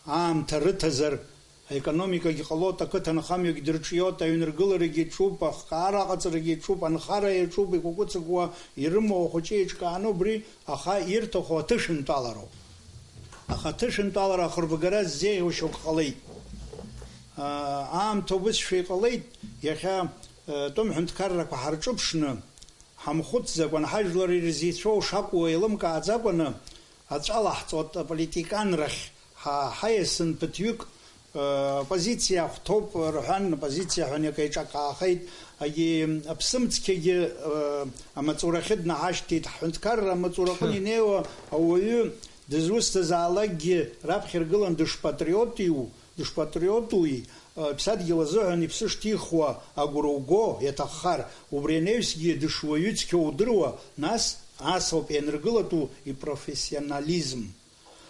аамҭа рыҭазар, аекономикагьы ҟалоит, ақыҭанхамҩагь дырҿиоит, аҩныргыларагьы иаҿуп, ахкаара аҟаҵарагьы иаҿуп, анхара иаҿуп, икәыкәыцыкәуа ирымоу ахәыҷы еиҿкааны убри, аха ирҭаху аҭышәынтәалароуп. Аха аҭышәынтәалара ахырбгара ззеиӷьу шьоук ҟалеит. Аа, аамҭа убызшәа иҟалеит, иахьа, э, тәым ҳәынҭқаррақәа ҳарҿыԥшны, ҳамхәыцӡакәан, ҳажәлар ирзеицәоу шакәу еилымкааӡакәаны, аҵәа лаҳҵоит аполитиканрахь, ҳа, ҳаиасын ԥыҭҩык, э, оппозициа ахәҭоуп рҳәан, оппозициа ҳәа акы еиҿакаахеит, агьи аԥсымцқьагьы, э, амаҵурахьы днаҳашьҭит, ҳҳәынҭқарра амаҵураҟны Ҳы. инеиуа ауаҩы дызусҭазаалакгьы раԥхьа иргылан дышпатриотиу, дышпатриотуи, э, иԥсадгьыл азыҳәан иԥсы шҭихуа агәра уго, иаҭаххар, убри анаҩсгьы дышуаҩы цқьоу удыруа, нас, асоуп ианыргылатәу ипрофессионализм.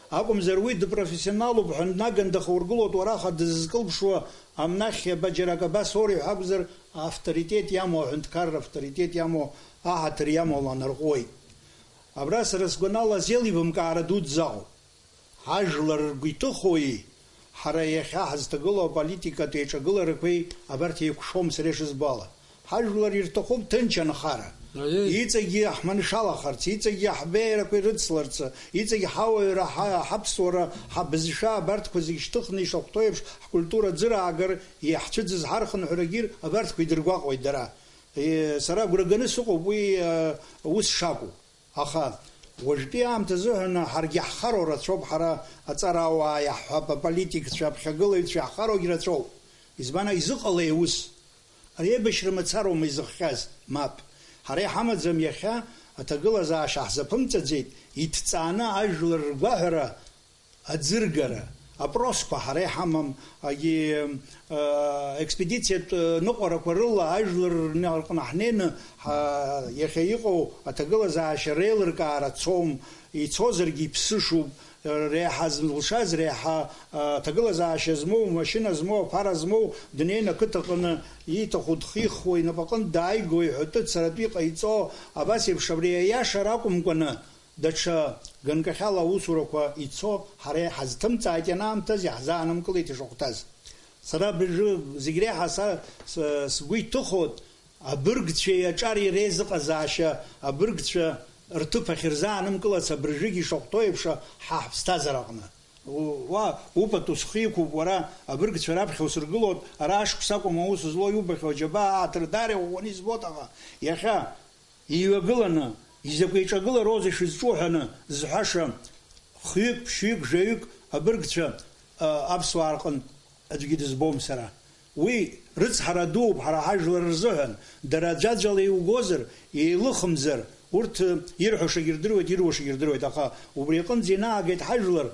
Акәымзар, уи дыпрофессионалуп ҳәа днаган дахаургылоит, уараха дызкылԥшуа амнахь иаба џьарак абас ори ҳәа акәзар, авторитет иамоу, аҳәынҭқарра авторитет иамоу, аҳаҭыр иамоу ланарҟәуеит. Абра сара сгәанала азеилибамкаара дуӡӡа ыҟоуп. Ҳажәлар ргәы иҭыхои, ҳара иахьа ҳазҭагылоу аполитикатә еиҿагыларақәеи абарҭ еиқәшәом сара ишызбо ала. Ҳажәлар ирҭахуп ҭынч анхара. Аиеи. Иҵегьы ҳманшәалахарц, иҵегьы ҳбеиарақәа ирыцларц, иҵегьы ҳауаҩра, ҳа-, ҳаԥсуара, ҳабызшәа абарҭқәа зегь шьҭыхны ишахәҭоу еиԥш ҳкультура аӡыраагар, иаҳцәыӡыз ҳархынҳәрагьы абарҭқәа идыргәаҟуеит дара. Е, сара агәра ганы сыҟоуп уи, э, ус шакәу. Аха уажәтәи аамҭа азыҳәан ҳаргьы ҳхароу рацәоуп, ҳара аҵарауаа иаҳҳәап, аполитикцәа, аԥхьагылаҩцәа иаҳхароугь рацәоуп. Избан, изыҟалеи ус? Ари аибашьра мацароума изыхҟьаз? Мап. Ҳара иҳамаӡам иахьа аҭагылазаашьа ҳзаԥымҵаӡеит, иҭҵааны ажәлар ргәаҳәара аӡыргара, опросқәа ҳара иҳамам, агьи, э, експедициатә, э, ныҟәарақәа рыла ажәлар рҟны ҳнеины, ҳа-, иахьа иҟоу аҭагылазаашьа реилыркаара цом, ицозаргьы иԥсышуп, э, реиҳа зылшаз, реиҳа, э, аҭагылазаашьа змоу, машьына змоу, аԥара змоу, днеины ақыҭаҟны ииҭаху дхихуа, инапаҟынтә дааиго, иҳәатәы царатәы иҟаиҵо, абас еиԥш абри аиашара акәымкәаны, даҽа ганкахьала аусурақәа ицо ҳара иҳазҭымҵааит, ианаамҭаз иаҳзаанымкылеит ишахәҭаз. Сара абыржәы зегь реиҳа са, с-, сгәы иҭыхоит абыргцәеи аҿари реизыҟазаашьа, абыргцәа рҭыԥ ахьырзаанымкылац абыржәыгь ишахәҭоу еиԥш ҳа ҳԥсҭазаара аҟны. У-, уа, упату схы иқәуп, уара, абыргцәа раԥхьа усыргылоит, ара ашықәс акәым аус злоу иубахьоу аџьабаа ааҭырдаара иӷәӷәаны избоит, аха иахьа иҩагыланы, изакә еиҿагылароузеи шәызҿу ҳәаны зҳәаша, хҩык, ԥшьҩык, жәаҩык абыргцәа, а, аԥсуаа рҟынтә аӡәгьы дызбом сара. Уи рыцҳара дууп ҳара ҳажәлар рзыҳәан, дара аӡәаӡәала иугозар, еилыхымзар, урҭ, э, ирҳәашагьы рдыруеит, ируашагьы рдыруеит, аха убри аҟынӡа инаагеит ҳажәлар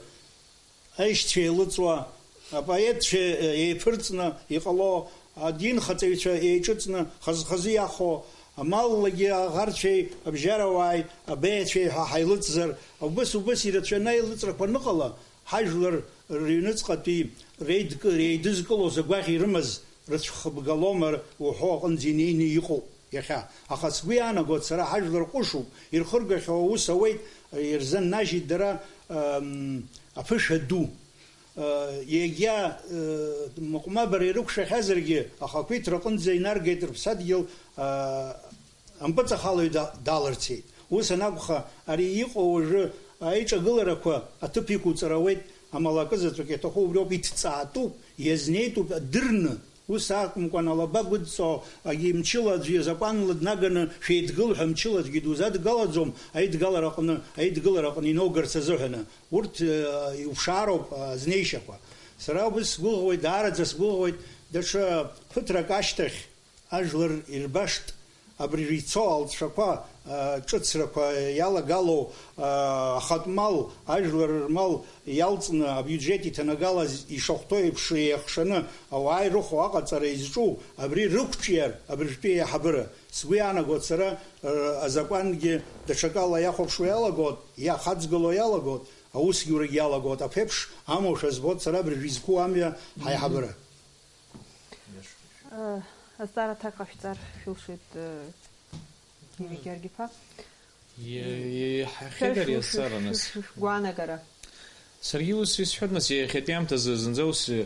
аишьцәа еилыҵуа, апоетцәа, э, еиԥырҵны иҟало, адинхаҵаҩцәа еиҿыҵны хаз-хазы иахо, амаллагьы аӷарцәеи абжьарауааи абеиацәеи ҳәа ҳаилыҵзар, убыс-убыс ирацәаны аилыҵрақәа аныҟала, ҳажәлар рыҩныҵҟатәи реидкы-, реидызкылоз агәаӷь ирымаз рыцәхыбгалома уҳәо аҟынӡа инеины иҟоуп иахьа. Аха сгәы иаанагоит сара, ҳажәлар ҟәышуп, ирхыргахьоу аус ауеит, ирзаннажьит дара, ам, аԥышәа ду. Егьа, э, мыҟәмабара ирықәшәахьазаргьы, ахақәиҭра аҟынӡа инаргеит рыԥсадгьыл, а, ампыҵахалаҩ да-, далырцеит. Ус анакәха, ари иҟоу уажәы аиҿагыларақәа аҭыԥ иқәуҵар ауеит, амала акы заҵәык иаҭаху убриоуп, иҭҵаатәуп, иазнеитәуп, адырны. Ус акәымкәан, алаба гәыдҵо, агьи мчыла аӡәы изакәанла днаганы шәеидгыл ҳәа мчыла аӡәгьы дузадгалаӡом, аидгалара аҟны, аидгылара аҟны инаугарц азыҳәаны. Урҭ, э, иуԥшаароуп, э, азнеишьақәа. Сара убыс сгәыӷуеит, даараӡа сгәыӷуеит, даҽа ԥыҭрак ашьҭахь ажәлар ирбашт, абри ицо алҵшәақәа, э, ҿыцрақәа иалагало, э, ахатә мал, ажәлар рмал иалҵны абиуџьет иҭанагалаз ишахәҭоу еиԥш еихшаны ауаа ирыхәо аҟаҵара изҿу, абри рықәҿиар абыржәтәи аиҳабыра. Сгәы иаанагоит сара, э, азакәангьы даҽакала иахәаԥшуа иалагоит, иахаҵгыло иалагоит, аусгьурагь иалагоит, аԥеиԥш амоушәа збоит сара абыржәы изқәу амҩа ҳаиҳабыра. Э, азҵаара аҭак ҟашәҵар шәылшоит, э, Георги-иԥа. Е-, еиҳахьеит ари азҵаара, нас. Шәгәаанагара. Саргьы ус исҳәоит, нас, иахьатәи аамҭазы зынӡа ус, э,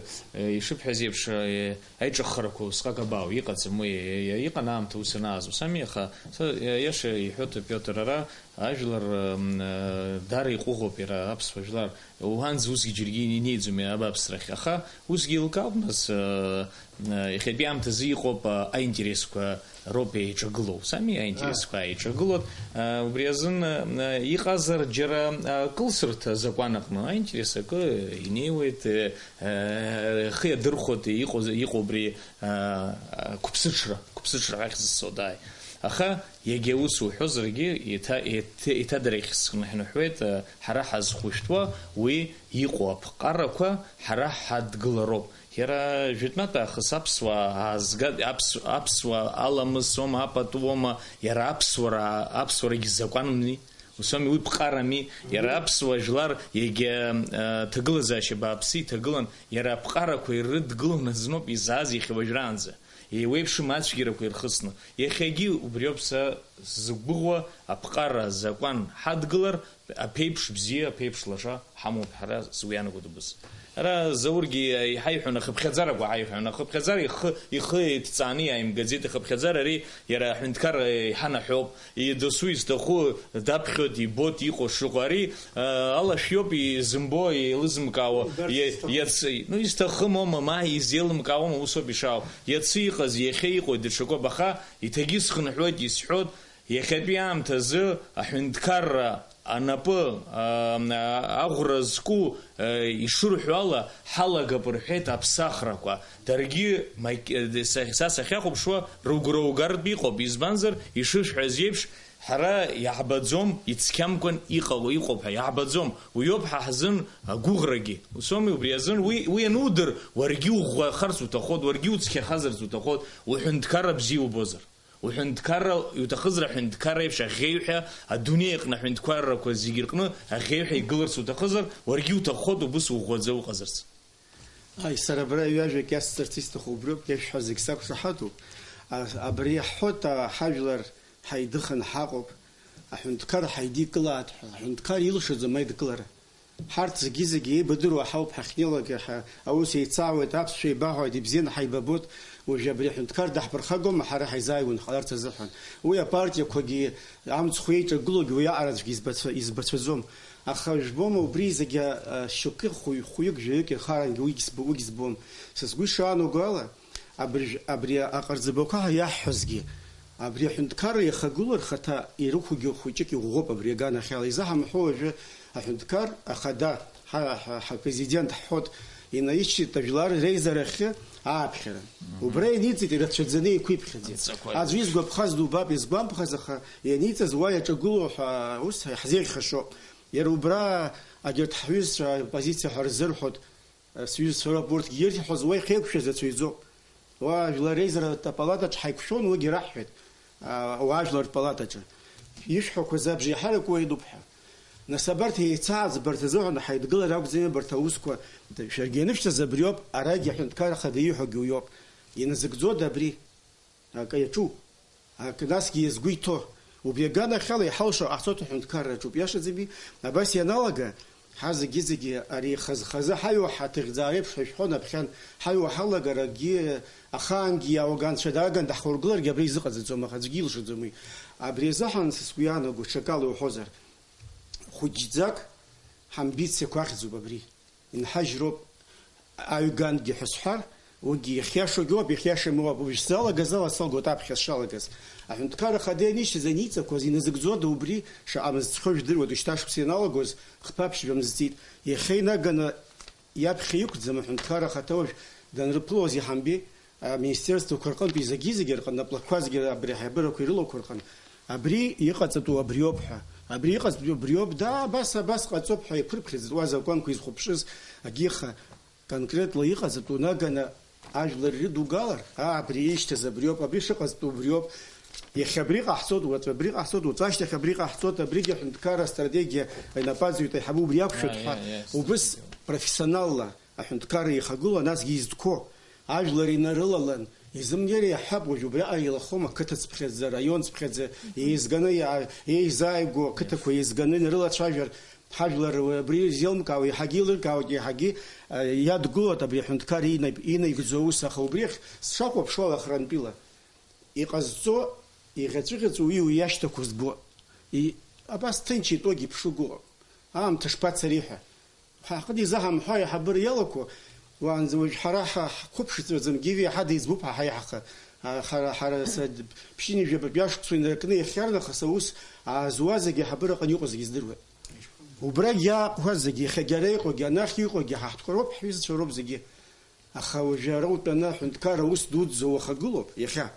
ишыбҳәаз еиԥш, э, аиҿыххарақәа усҟак абаау, иҟаӡам уи, э, иҟан аамҭа ус анааз, ус ами, аха са, э, иаша иҳәоит Пиотр, ара ажәлар, м, э, даара иҟәыӷоуп иара аԥсуа жәлар, уанӡа усгьы џьаргьы инеиӡом иара абааԥсрахь, аха усгьы еилкаауп, нас, э, э, иахьатәи аамҭазы иҟоуп, э, аинтересқәа роуп еиҿагылоу. Сами аинтересқәа ааиҿагылоит. Э, убри азын, э, иҟазар џьара, э, акылсырҭа азакәан аҟны аинтерес акы инеиуеит, э, э, ихы иадырхәоит, иҟоу, иҟоу убри, э, қәыԥсыҽра, қәыԥсыҽра ахьӡ зцо дааи. Аха егьа ус уҳәозаргьы, еиҭа, еиҭа, еиҭадарахь сныҳәныҳәуеит, э, ҳара ҳазхәышәтәуа уи иҟоу аԥҟарақәа ҳара ҳадгылароуп. Иара жәытәнатә аахыс аԥсуаа аазга-, аԥс-, аԥсуа аламыс аума, апату аума, иара аԥсуара, аԥсуарагьы закәанми, ус ауми, уи ԥҟарами, иара аԥсуа жәлар егьа, э, ҭагылазаашьа бааԥсы иҭагылан, иара аԥҟарақәа ирыдгыланы азноуп изааз иахьа уажәраанӡа, еиуеиԥшым ацәгьарақәа ирхысны. Иахьагьы убриоуп са сзықәгәыӷуа, аԥҟара азакәан ҳадгылар, аԥеиԥш бзиа, аԥеиԥш лаша ҳамоуп ҳара, сгәы иаанагоит убыс. Ара Заургьы иҳаиҳәон, ахыԥхьаӡарақәа ҳаиҳәон, ахыԥхьаӡара ихы, ихы еиҭҵааны иааимгаӡеит, ахыԥхьаӡара ари иара аҳәынҭқарра иҳанаҳәоуп, и-, досу изҭаху даԥхьоит, ибоит, иҟоу шыҟоу. Ари, а, алашәиоуп изымбо, еилызымкаауа, убарҭ иа-, изҭахым. Иацы-, ну, изҭахым аума, ма изеилымкаауама, усоуп ишаау. Иацы иҟаз, иахьа иҟоу даҽакоуп, аха иҭагьы схынҳәуеит, исҳәоит, иахьатәи аамҭазы аҳәынҭқарра анапы, а, аӷәра зку, а, ишырҳәо ала, ҳалагап рҳәеит аԥсахрақәа. Даргьы, мак-, са, са сахьахәаԥшуа, рыгәра угартә иҟоуп, избанзар, ишышәҳәаз еиԥш, ҳара иаҳбаӡом, ицқьамкәан иҟало иҟоуп ҳәа, иаҳбаӡом. Уиоуп ҳа ҳзын агәыӷрагьы. Усоми, убри азын уи, уи анудыр, уаргьы уӷәӷәахарц уҭахоит, уаргьы уцқьахазарц уҭахоит, уҳәынҭқарра бзиа убозар. Уҳәынҭқарра, иуҭахызар аҳәынҭқарра еиԥш аӷьеҩҳәа, адунеи аҟны аҳәынҭқаррақәа зегьы рҟны аӷьеҩҳәа игыларц уҭахызар, уаргьы уҭаххоит убыс уӷәӷәаӡа уҟазарц. Аи, сара абра ҩажәак иасҵарц исҭаху убриоуп, иашәҳәа зегь сақәшаҳаҭуп. А, абри иаҳҳәоит, а, ҳажәлар ҳаидыхан ҳаҟоуп, аҳәынҭқар ҳаидикылааит ҳәа, аҳәынҭқар илшаӡом аидкылара. Ҳарҭ зегьы-зегьы еибадыруа ҳауп, ҳахьнеилак иаҳа аус еицаауеит, аԥсшәа еибаҳҳәоит, ибзианы ҳаибабоит, уажәы абри аҳәынҭқар даҳԥырхагома ҳара ҳаизааигәаны ҳҟаларц азыҳәан? Уи апартиақәагьы амцхә еиҿагылогьы уи аҟараҵәҟьа избацәа-, избацәаӡом. Аха жәбома, убри зегьы, а, шьоукы хәҩ-, хәҩык, жәаҩык ирхарангьы уигь збо-, уигь збом. Са сгәы ишаанаго ала, абыржә-, абри аҟарҵабақәа ҳәа иаҳҳәозгьы, абри аҳәынҭқарра иахагылоу рхаҭа ирықәугьы хәыҷык иӷәӷәоуп абри аганахьала. Изаҳамҳәо уажәы аҳәынҭқар ахада, ҳа, ҳа, ҳа-, президент ҳҳәоит, инаишьҭит ажәлар реизарахьы ааԥхьара. Мгм. Убра иниҵеит ирацәаӡаны еиқәиԥхьаӡа. Анцәа қәа Аӡәы изгәаԥхаз дубап, изгәамԥхаз, аха ианиҵаз уа иаҿагылоу ҳәа ус ҳзеиӷьхашьоуп. Иара убра агьырҭ ҳҩызцәа аоппозициа ҳәа рзырҳәоит, сҩызцәа роуп урҭгьы ирҳәоз, уа ихеиқәшәаз рацәаҩӡоуп. Уа ажәлар реизаратә апалатаҿ ҳаиқәшәон, уигьы раҳҳәеит, а, уа ажәлар рпалатаҿы. Ишәҳәақәаз абжеиҳарак уа иануп ҳәа. Нас абарҭ еицааӡбарҭа азыҳәан ҳаидгылар акәӡами абарҭ аусқәа? Шәаргьы ианышәҵаз абриоуп, арагьы аҳәынҭқар ахада ииҳәогьы уиоуп. Иназыгӡода абри? Акы иаҿу, акы насгьы иазгәы иҭоу, убри аганахьала иҳалшо ҟаҳҵоит аҳәынҭқарра аҿуп, иашаӡами? Абас ианалага, ҳа зегьы-зегьы ари хаз-хазы ҳаҩуа ҳаҭыхьӡаа реиԥш ҳәа ишәҳәон аԥхьан, ҳаҩуа ҳалагар акгьы, ахаангьы иаауга анцәа дааган даҳхургыларгьы абра изыҟаҵаӡом, аха аӡәгьы илшаӡом уи. Абри азыҳәан са сгәы иаанаго, ҽакала иуҳәозар, хәыҷӡак ҳамбициақәа ахьӡуп абри. Инҳажьроуп аҩгангьы ҳәа сҳәар, уигьы иахьиашоугьы ыҟоуп, иахьиашам ыҟоуп, уажә сзалагаз ала салгоит аԥхьа сшалагаз. Аҳәынҭқар ахада ианишьыз аниҵақәаз иназыгӡода убри, шаҟа мызцхьоу жәдыруеит, шьҭа шықәса ианалагоз хԥа-ԥшьба мызҵит. Иахьа инаганы иаԥхьа иқәӡам аҳәынҭқар ахаҭа уажә данрыԥылоз иҳамбеи, аминистерствақәа рҟынтәи зегьы-зегьы рҟынтә аблақәа зегьы абри аҳаибарақәа ирылоуқәа рҟынтә, абри иҟаҵатәу абриоуп ҳәа, абри иҟаҵатәу абриоуп, да, абас, абас ҟаҵоуп ҳәа иаԥырԥхьаӡатәу азакәанқәа изхәаԥшыз агьыха, конкретла иҟаҵатәу наганы ажәлар ирыдугалар, аа, абри ишьҭаз абриоуп, абри шыҟаҵатәу абриоуп, иахьа абри ҟаҳҵоит, уаҵәы абри ҟаҳҵоит, уаҵәы ашьҭахь абри ҟаҳҵоит, абригьы аҳәынҭқарра астратегиа аҩнапаҵаҩ ҳаибабри иақәшәоит ҳәа, убыс профессионалла аҳәынҭқарра ихагылоу, насгьы изтәқәоу, ажәлар инарылалан, изымнеир иаҳҳәап, уажә убриаҟара илахом, ақыҭацԥхьаӡа, араионцԥхьаӡа еизганы иаа-, еизааигәоу ақыҭақәа еизганы инарылацәажәар, ҳажәлар абри изеилымкаауа иаҳагьы еилыркаауеит, иаҳагьы, а, иадгылоит абри аҳәынҭқар ина-, инаигӡо аус, аха убри ахь сшахәаԥшуа ала ахырантәила иҟазҵо, иӷьаҵәыӷьаҵәуа уи уи иашьҭақәа збо, и-, абас ҭынч итәогьы ԥшыгоуп, аамҭа шԥацари ҳәа. Ҳаҟны изаҳамҳәо аиҳабыра иалақәо, уаанӡа уажә ҳара ҳа-, ҳқәыԥшӡаӡам, Гиви иаҳа деиҵбуп ҳа ҳаиҳа-, ҳа-, ҳара, ҳара са ԥшьынҩажәа батәи ашықәсқәа инаркны иахьарнахыс аус аазуа зегьы аиҳабыраҟны иҟоу зегьы здыруеит. Убрагь иаақәхаз зегьы, иахьагьы ара иҟоугьы, анахь иҟоугьы ҳаҳҭқәа роуп, ҳҩызцәа роуп зегьы. Аха уажәы ара утәаны аҳәынҭқарра аус дуӡӡа уахагылоуп, иахьа.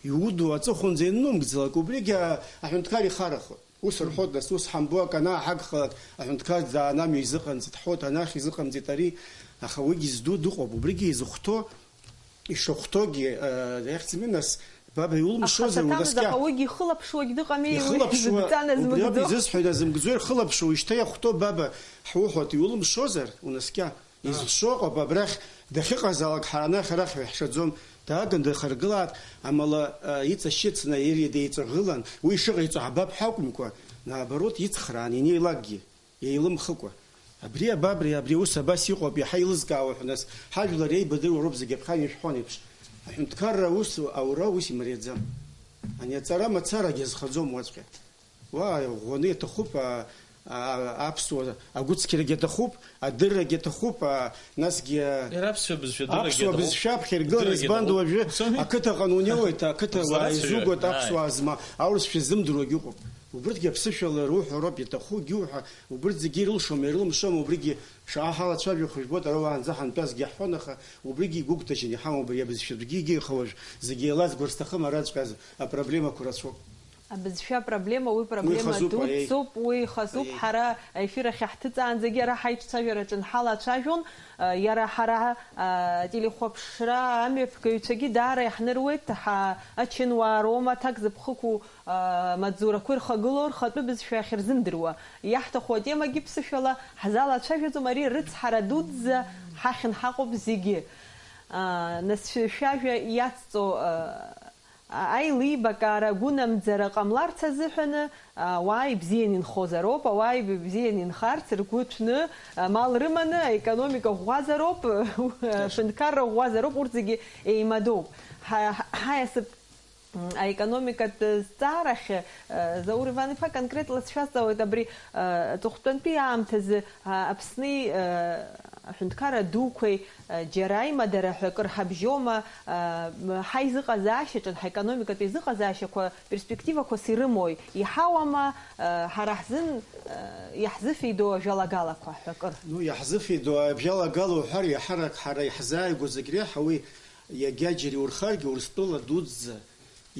Иудоу аҵыхәанӡа ианнумгӡалак, убригьы а-, аҳәынҭқар ихарахоит. Ус рҳәоит, нас, ус ҳамбо, акы анааҳагхалак, аҳәынҭқар даан амҩа изыҟамҵеит, ҳҳәоит, анахь изыҟамҵеит ари, аха уигьы зду дыҟоуп, убригьы изыхәҭоу, ишахәҭоугьы, э, иахьӡами, нас, баба, иулымшозар, Аха унаскьа. Аха уигьы ихылаԥшуагь дыҟами, уи Ихылаԥшуа, дҵа убри ауп назмыгӡо. Изысҳәоит, назымгӡо ирхылаԥшуа, ишьҭа иахәҭоу, баба, ҳуҳәоит, иулымшозар, унаскьа. Изыхшо ыҟоуп, абрахь дахьыҟазаалак ҳара анахь арахь ҳәа иаҳшаӡом. Дааган дыхаргылааит, амала, а, иҵашьыцны ири деиҵаӷылан, уи ишыҟаиҵо ҳабап ҳәа акәымкәа, наоборот, ицхраан инеилакгьы, еилымхыкәа. Абри абабри, абри аус абас иҟоуп, иаҳа еилызкаауа ҳәа нас, ҳажәлар еибадыруа роуп зегьы аԥхьан ишәҳәон еиԥш. Аҳәынҭқарра аус аура ус имариаӡам. Ани аҵара мацарагьы азхаӡом уаҵәҟьа. Уа, ӷәӷәаны иаҭахуп, а, а, аԥсуа агәыцқьарагьы аҭахуп, адыррагьы аҭахуп, а, насгьы, а, Иара аԥсуа бызшәа дыррагьы аԥсуа аҭахуп. Бызшәа аԥхьа иргылар, Дыррагьы избан аҭахуп. Уажәы Усоуми? Ақыҭаҟны унеиуеит, ақыҭа Ҳазларацәажәо, уаа изугоит, ааи. Аԥсуаа зма, аурысшәа ззымдыруагьы ыҟоуп. Убырҭгьы аԥсышәала руҳәа роуп, иаҭахугьы уҳәа, убырҭ зегьы ирылшома, ирылымшома, убригьы шаҟа ҳалацәажәо хәыжәбоит, ара уаанӡа ҳантәазгьы иаҳҳәон, аха убригьы игәыгәҭажьын иҳамоуп, абри абызшәатәгьы егьиаха уажә зегьы еилазгар сҭахым, араҵәҟьа апроблемақәа рацәоуп. Абызшәа апроблема, уи проблема Уи хазуп, аиеи. Дуӡӡоуп, уи хазуп, Аиеи. Ҳара аефир ахь иаҳҭыҵаанӡагьы ара ҳаиҿцәажәараҿы нҳалацәажәон, а, иара ҳара, а, ателехәаԥшра амҩаԥгаҩцәагьы даара иаҳныруеит, ҳа-, ачынуаа роума аҭак зыԥхықәу, а, маҵзурақәа ирхагылоу рхатәы бызшәа ахьырзымдыруа. Иаҳҭаху атемагьы ԥсышәала ҳзалацәажәаӡом, ари рыцҳара дуӡӡа ҳахьын ҳаҟоуп зегьы. А, нас шәа-, шәажәа иацҵо, а, Аилибакаара гәынамӡара ҟамларц азыҳәаны, ауаа ибзиан инхозароуп, ауаа ибзиан инхарц ргәы ҭәны, амал рыманы, аекономика ӷәӷәазароуп, аҳәынҭқарра ӷәӷәазароуп, урҭ зегьы еимадоуп. Ҳа-, ҳаиасып, м, аекономикатә зҵаарахь, э, Заур Иван-иԥа, конкретла сшәазҵаауеит абри, э, аҵыхәтәантәи аамҭазы, а, Аԥсни, э, аҳәынҭқарра дуқәеи, џьара аимадара ҳәа акыр ҳабжьоума, ҳаизыҟазаашьаҿы, ҳаекономикатә еизыҟазаашьақәа перспективақәас ирымои, иҳауама, ҳара ҳзын иаҳзыфеидоу ажәалагалақәа ҳәа акыр? Ну, иаҳзыфеидоу ажәалагала уҳәар, иаҳарак ҳара иаҳзааигәоу зегь реиҳа уи иагьа џьара иурхаргьы, Урыстәыла дуӡӡа,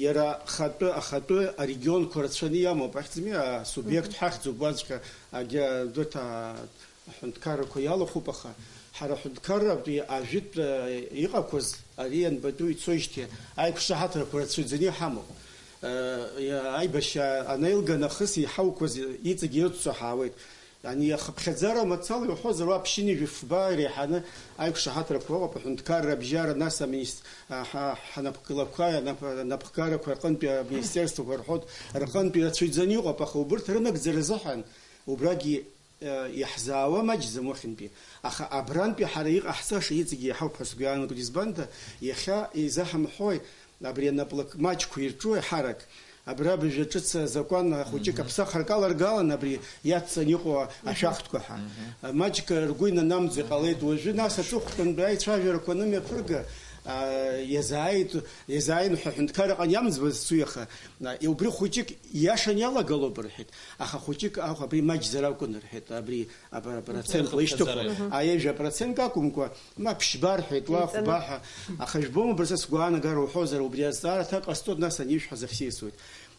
иара ахатәы, ахатәы арегионқәа рацәаны иамоуп, ахьӡ-, асубиект ҳахьӡуп, уаҵәҟьа агьа-, дырҭ-, а-, аҳәынҭқаррақәа иалахәуп, аха ҳара аҳәынҭқарратәи ажәытә, э, иҟақәаз, ари ианбатәу ицоижьҭеи аиқәшаҳаҭрақәа рацәаҩӡаны иҳамоуп. Э, иа-, аибашьра анеилга нахыс иҳауқәаз иҵегь ирыццо ҳаауеит. Ани ахыԥхьаӡара мацала иуҳәозар, уа ԥшьынҩажәи фба иреиҳаны аиқәшаҳаҭрақәа ыҟоуп, аҳәынҭқарра абжьара, нас аминис-, а, ҳа-, ҳнапхгылақәа, анап-, анапхгарақәа рҟынтәи аминистерствақәа рҳәоит, рҟынтәи рацәаҩӡаны иҟоуп, аха убырҭ рынагӡара азыҳәан убрагьы Иаҳзаауа маҷӡам уахьынтәи, аха абрантәи ҳара иҟаҳҵаша иҵегьы иаҳауп ҳәа сгәы иаанагоит, избанда, иахьа изаҳамҳәои, абри анаплак маҷқәа ирҿу аиҳарак, абра абыржәы ҿыц азакәан хәыҷык аԥсахрак аларгалан, абри иацҵаны иҟоу ашәахтәқәа ҳәа. Маҷк ргәы инанамӡо иҟалеит, уажәы нас аҵыхәтәантәи аицәажәарақәа анымҩаԥырга, а, иазааит, иазааин ҳәа аҳәынҭқарраҟны иамӡбаз цу иаха, а, убри хәыҷык иашан иалагалоуп рҳәеит. Аха хәыҷык ахә абри маҷзар акәын рҳәеит, абри апра-, процентла ишьҭыху. Аха ҩажәа процент акәымкәа, ма ԥшьба рҳәеит, уа хәба ҳәа. Аха жәбома, абырса сгәаанагара уҳәозар, убри азҵаара аҭак ҟасҵоит, нас анишәҳәаз ахь сеисуеит.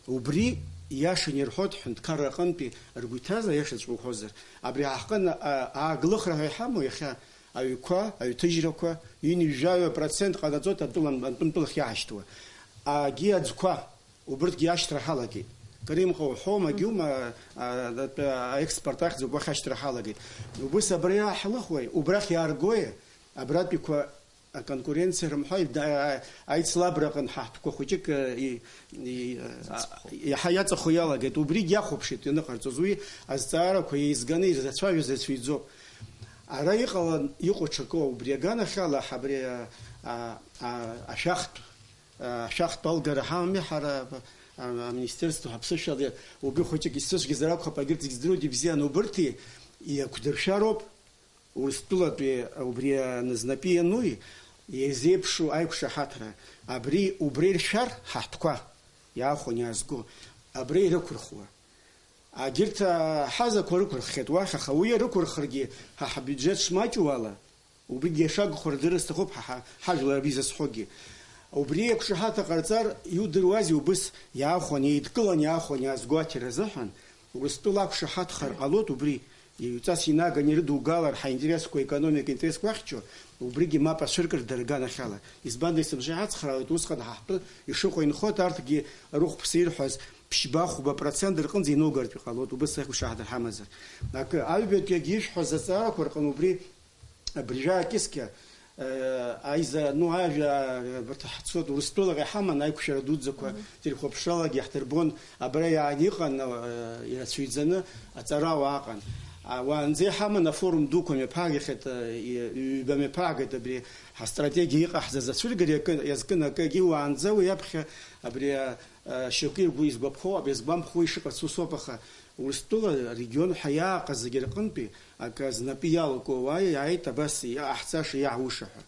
Убри иашан ирҳәоит ҳәынҭқарра аҟынтәи ргәы иҭаз, аиашаҵәҟьа уҳәозар. Абри ҳаҟын, а, ааглыхра ҳәа иҳамоу иахьа аҩқәа, аҩҭыжьрақәа, ҩынҩажәаҩа процент ҟанаҵоит атәыла, атәымтәылахь иаҳашьҭуа. Агьи аӡқәа, Убырҭгьы ашьҭра ҳалагеит. Кыр имҟа уҳәома, агьума, а, атәы аекспорт ахьӡуп, уахь ашьҭра ҳалагеит. Убыс абра иааҳлыхуеи, убрахь иааргои, абратәиқәа аконкуренциа рымҳәои, да-, аицлабраҟын ҳаҳтәқәа хәыҷык, а, и-, и-, а, иаҳа иаҵахо иалагеит. Убригь иахәаԥшит ианыҟарҵоз. Уи азҵаарақәа еизганы ирзацәажәоз рацәаҩӡоуп. Ара иҟалан иҟоу ҽакы, убри аганахьала, ҳабри, а, а, а, ашәахтә Ашәахтә алгара ҳамами ҳара, а, аминистерство ҳаԥсышәала, убри хәыҷык исзыцәгьазар акәхап, егьырҭ зегь здыруеит ибзиан, убырҭи иақәдыршәароуп, Урыстәылатәи убри аназнапы иануи, иазеиԥшу аиқәшаҳаҭра, абри убра иршәар, ҳаҳтәқәа иаахәаны иаазго, абра ирықәырхуа. Агьырҭ аҳазақәа рықәырххьеит уахь, аха уи рықәырхыргьы ҳа ҳбиуџьет шмаҷу ала, убригьы ишагхо рдырыр сҭахуп ҳа, ҳа, ҳажәлар рзы сҳәогьы. Убри еиқәшаҳаҭра ҟарҵар, иудыруазеи убыс иаахәаны, еидкыланы иаахәаны иаазгәаҭар азыҳәан, Урыстәыла ақәшаҳаҭхар ҟалоит, убри иҩҵас инаганы ирыдугалар ҳаинтересқәа, аекономика интересқәа ахьчо, убригьы мап ацәыркыр дарганахьала. Избанда, есымша иҳацхраауеит, усҟан ҳа ҳтәы ишыҟоу инхоит, арҭгьы рыхәԥса ирҳәаз ԥшьба-хәба процент рҟынӡа инаугартә иҟалоит, убыс еиқәшаҳаҭра ҳамазар. Акы, аҩбатәи агьы ишәҳәаз азҵаарақәа рҟны убри Абыржәы акьыскьа, э, аиза-, ну, ажәа, э, абарҭ ҳцоит, Урыстәылаҟа иҳаман аиқәшәара дуӡӡақәа, телехәаԥшралагьы иаҳдырбон, абра иааны иҟан, э, ирацәаҩӡаны аҵарауаа ыҟан. А, уаанӡа иҳаман афорум дуқәа мҩаԥаагахьеит, э, и-, ҩба мҩаԥаагеит абри ҳастратегиа иҟаҳҵаз ацәыргара иакы-, иазкын акы, егьи уаанӡа уи аԥхьа абри, э, Э, шьоукы иргәы изгәаԥхо, абри згәамԥхо ишыҟац усоуп, аха Урыстәыла арегион ҳәа иааҟаз зегьы рҟынтәи акы знапы иалоуго ауаа иааит, абас иҟаҳҵаша, иаҳуша ҳәа.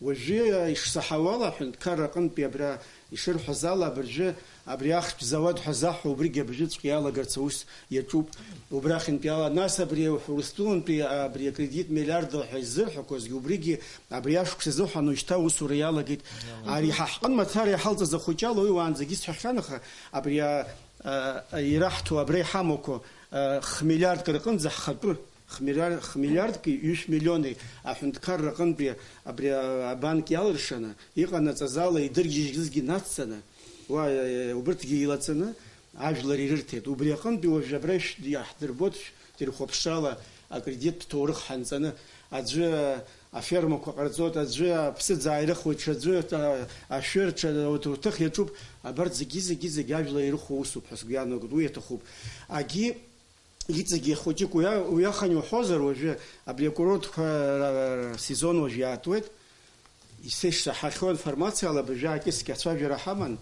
Уажәы, э, ишсаҳауала, аҳәынҭқарра аҟынтәи абра ишырҳәаз ала, абыржәы абри ахьтә зауад ҳәа заҳҳәо, убригьы абыржәыҵәҟьа иалагарц аус иаҿуп. Убрахьынтәи ала, нас абри Урыстәылантәи абри акредит миллиардла ҳәа иззырҳәақәозгьы, убригьы абри ашықәс азыҳәан уажәшьҭа аусура иалагеит. Ари ҳа ҳҟын мацара иҳалҵыз ахәыҷы ала уи уаанӡагьы исҳәахьан, аха абри, а, а, ираҳҭо, абра иҳамақәо, а, хмиллиардк рҟынӡа ҳхатәы, хмиллиар-, хмиллиардки ҩышә миллиони аҳәынҭқарра аҟынтәи абри, а, абанк иалыршаны, иҟанаҵаз ала идыргьежьызгьы нацҵаны, уа, а, убырҭгьы илаҵаны, ажәлар ирырҭеит. Убри аҟынтәи уажә абра ишә-, иаҳдырбоит шә-, телехәаԥшрала акредиттә ҭоурых ҳанҵаны, аӡәы, Афермақәа ҟарҵоит, аӡәы аԥсыӡ ааирыхуеит, ҽаӡәы, а, ашәыр, ҽа-, урҭ-, урҭых иаҿуп. Абарҭ зегьы, зегьы, зегьы ажәлар ирыхәо усуп ҳәа сгәы иаанагоит, уи иаҭахуп. Агьи иҵегьы хәыҷык уи а-, уи ахань уҳәозар, уажәы абри акурортқәа ра-, ра-, сезон уажә иаатуеит. Исышьҭаҳхахьоу информациала абыржәы аакьыскьа ацәажәара ҳаман,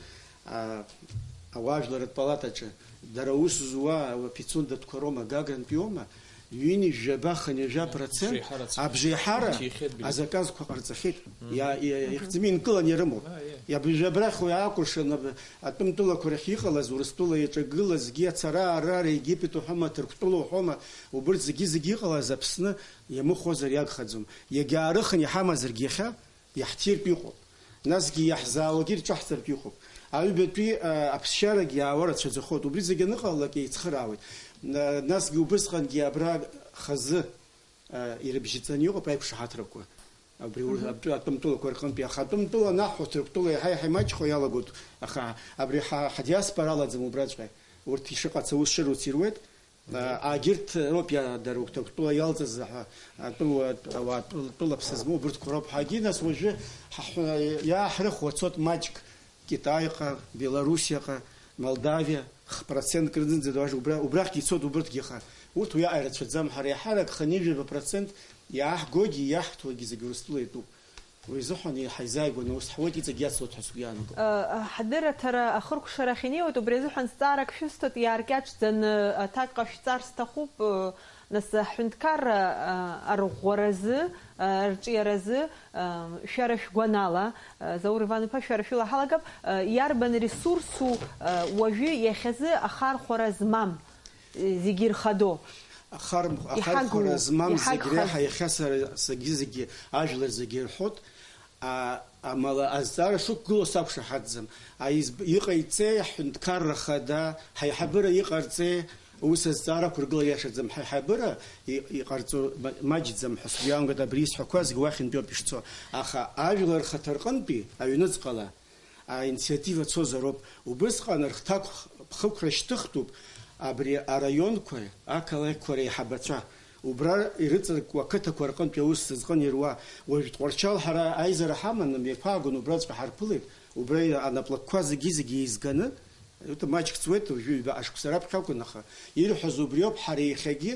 а, ауаажәларратә палатаҿы, дара аус зуа, Пицундатәқәа роума, Гагрантәиоума, ҩынҩажәаба, хынҩажәа процент абжеиҳара азаказқәа ҟарҵахьеит. Иа-, иа-, ихьӡ-, инкылан ирымоуп. Иа-, абыржәы абрахь уи аакәыршан, аб-, атәымтәылақәа рахь иҟалаз, Урыстәыла иаҿагылазгьы, ацара-аара, Египет уҳәома, Ҭырқәтәыла уҳәома, убырҭ зегьы-зегьы иҟалаз Аԥсны иамыхәозар иагхаӡом. Иагьаарыхан иҳамазаргьы иахьа, иаҳҭиртә иҟоуп. Насгьы иаҳзаауагьы рҿаҳҵартә иҟоуп. Аҩбатәи, а, аԥсшьарагьы иаауа рацәаӡахоит. Убри зегьы аныҟалалак еицхыраауеит. На-, насгьы убысҟангьы абра хазы, а, ирыбжьаҵаны иҟоуп аиқәшаҳаҭрақәа. Абри ур-, Мгм. Атәы-, атәымтәылақәа рҟынтәи, аха атәымтәыла анаҳҳәо, Ҭырқәтәыла иаҳа-иаҳа имаҷхо иалагоит, аха абри ҳа, ҳадиаспора алаӡам убраҵәҟьа. Урҭ ишыҟац аус шыруц ируеит. А, агьырҭ роуп иа-, дара Ҭырқәтәыла иалҵыз, ҳа, атәыла, ауаа тәыла, тәыла ԥсы змоу убырҭқәа роуп. Ҳагьи нас уажәы ҳа-, ҳәа-, иааҳрыхуа цоит маҷк, Китаиҟа, Белоруссиаҟа, Молдавиа, х-, процентк рзынӡа даже убра-, убрахьгьы ицоит убырҭгьы, аха урҭ уиаҟа ирацәаӡам, ҳара иаҳарак хынҩажәаба процент иааҳгогьы иаҳҭогьы зегьы Урыстәыла иатәуп. Уи азыҳәан иаҳа изааигәаны аус ҳауеит, иҵегь иацлоит ҳәа сгәы иаанагоит. Ҳадырраҭара ахыркәшарахь инеиуеит, убри азыҳәан зҵаарак шәысҭоит, иааркьаҿӡаны аҭак ҟашәҵар сҭахуп, нас аҳәынҭқарра арӷәӷәаразы, арҿиаразы, шәара шәгәанала, Заур Иван-иԥа, шәара шәыла ҳалагап, иарбан ресурсу уажәы иахьазы ахархәара змам? Зегьы ирхадоу. Ахар-, иҳагу, ахархәара змам зегь иҳагхаз. Реиҳа иахьа сара, саргьы зегьы, ажәлар зегьы ирҳәоит, а, амала азҵаара шықәгылоу сақәшаҳаҭӡам. Аизб-, иҟаиҵеи аҳәынҭқарра хада, ҳаиҳабыра иҟарҵеи, ус азҵаара ақәыргыла иашаӡам. Ҳаиҳабыра и-, иҟарҵо ма-, маҷӡам ҳәа сгәы иаанагоит, абри исҳәақәазгьы уахьынтәоуп ишцо. Аха ажәлар рхаҭа рҟынтәи аҩныҵҟала аинициатива цозароуп. Убысҟан рхҭақәхықәра шьҭыхтәуп абри араионқәа, ақалақьқәа реиҳабацәа. Убра ирыҵаркуа ақыҭақәа рҟынтә аус зыҟан ируа. Уажә Тҟәарчал ҳара аизара ҳаманы, мҩаԥаагон убраҵәҟьа ҳарԥылеит. Убра анаплакқәа зегьы-зегьы еизганы, маҷк ҵуеит, уажәы ҩба ашықәса раԥхьа акәын, аха ирҳәаз убриоуп, ҳара иахьагьы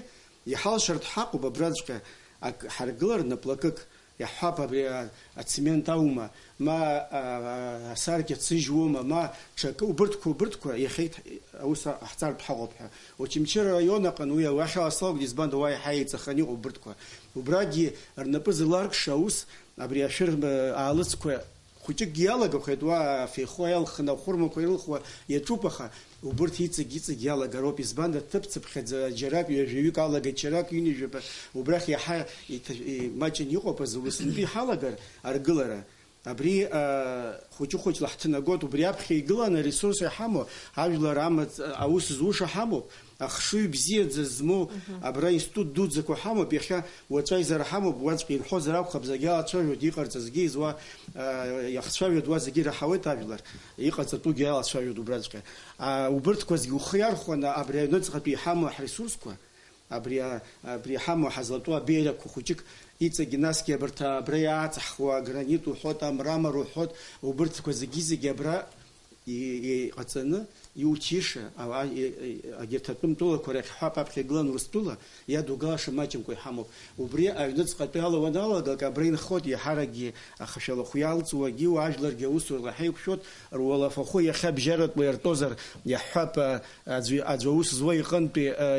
иҳалшартә ҳаҟоуп абраҵәҟьа ак ҳаргылар, наплакык. Иаҳҳәап, абри, а, ацемент аума, ма, а, а, асаркьа ҭыжьуома, ма ҽакы, убырҭқәа, убырҭқәа иахьеит, аус ҟаҳҵартә ҳаҟоуп ҳәа. Очамчыра араион аҟны уи ауахьала салгеит, избанда уа иаҳа еиҵаханы иҟоуп убырҭқәа. Убрагьы рнапы зларкша аус, абри ашәыр, а, аалыцқәа хәыҷыкгьы иалагахьеит, уа афеихәа иалхны, ахәырмақәа ирылхуа иаҿуп, аха убырҭ иҵегь-иҵегь иалагароуп, избанда ҭыԥцыԥхьаӡа џьарак, ҩажәаҩык алагеит, џьарак ҩынҩажәаба, убрахь иаҳа иҭа-, имаҷын иҟоуп азы, Урыстәантәи иҳалагар аргылара. Абри, а, хәыҷы-хәыҷла ҳҭнагоит, убри аԥхьа игыланы аресурс иҳамоу, ажәлар амаҵ-, аус зуша ҳамоуп, ахшыҩ бзиаӡа змоу, Мгм. Абра институт дуӡӡақәа ҳамоуп, иахьа уаҵәы аизара ҳамоуп, уаҵәҟьа ирҳәозар акәхап, зегьы алацәажәоит, иҟарҵазгьы, изуа, а, иахцәажәоит, уа зегьы ираҳауеит ажәлар, иҟаҵатәугьы алацәажәоит убраҵәҟьа. А, убырҭқәа зегьы ухы иархәаны, абри аҩныҵҟатәи иҳамоу ҳресурсқәа, абри, а, абри иҳамоу ҳазлатәу абеиарақәа хәыҷык, иҵегьы насгьы абарҭ абра иааҵаҳхуа агранит уҳәоит, амрамор уҳәоит, убырҭқәа зегьы-зегьы абра и-, и-, иҟаҵаны, иуҭиша, а, а, и-, и-, агьырҭ атәым тәылақәа рахь ҳәа аԥхьа игылан Урыстәыла, иадугалаша маҷымкәа иҳамоуп. Убри аҩныҵҟатәи ала уаналагалак, абра инхоит иаҳаракгьы ахашәалахә иалҵуагьы, уаажәларгьы аусура лаҳа иқәшәоит, руалафахәы иахьа бжьаратәла иартозар, иаҳҳәап, а, аӡәы, аӡәы аус зуа иҟынтәи, а,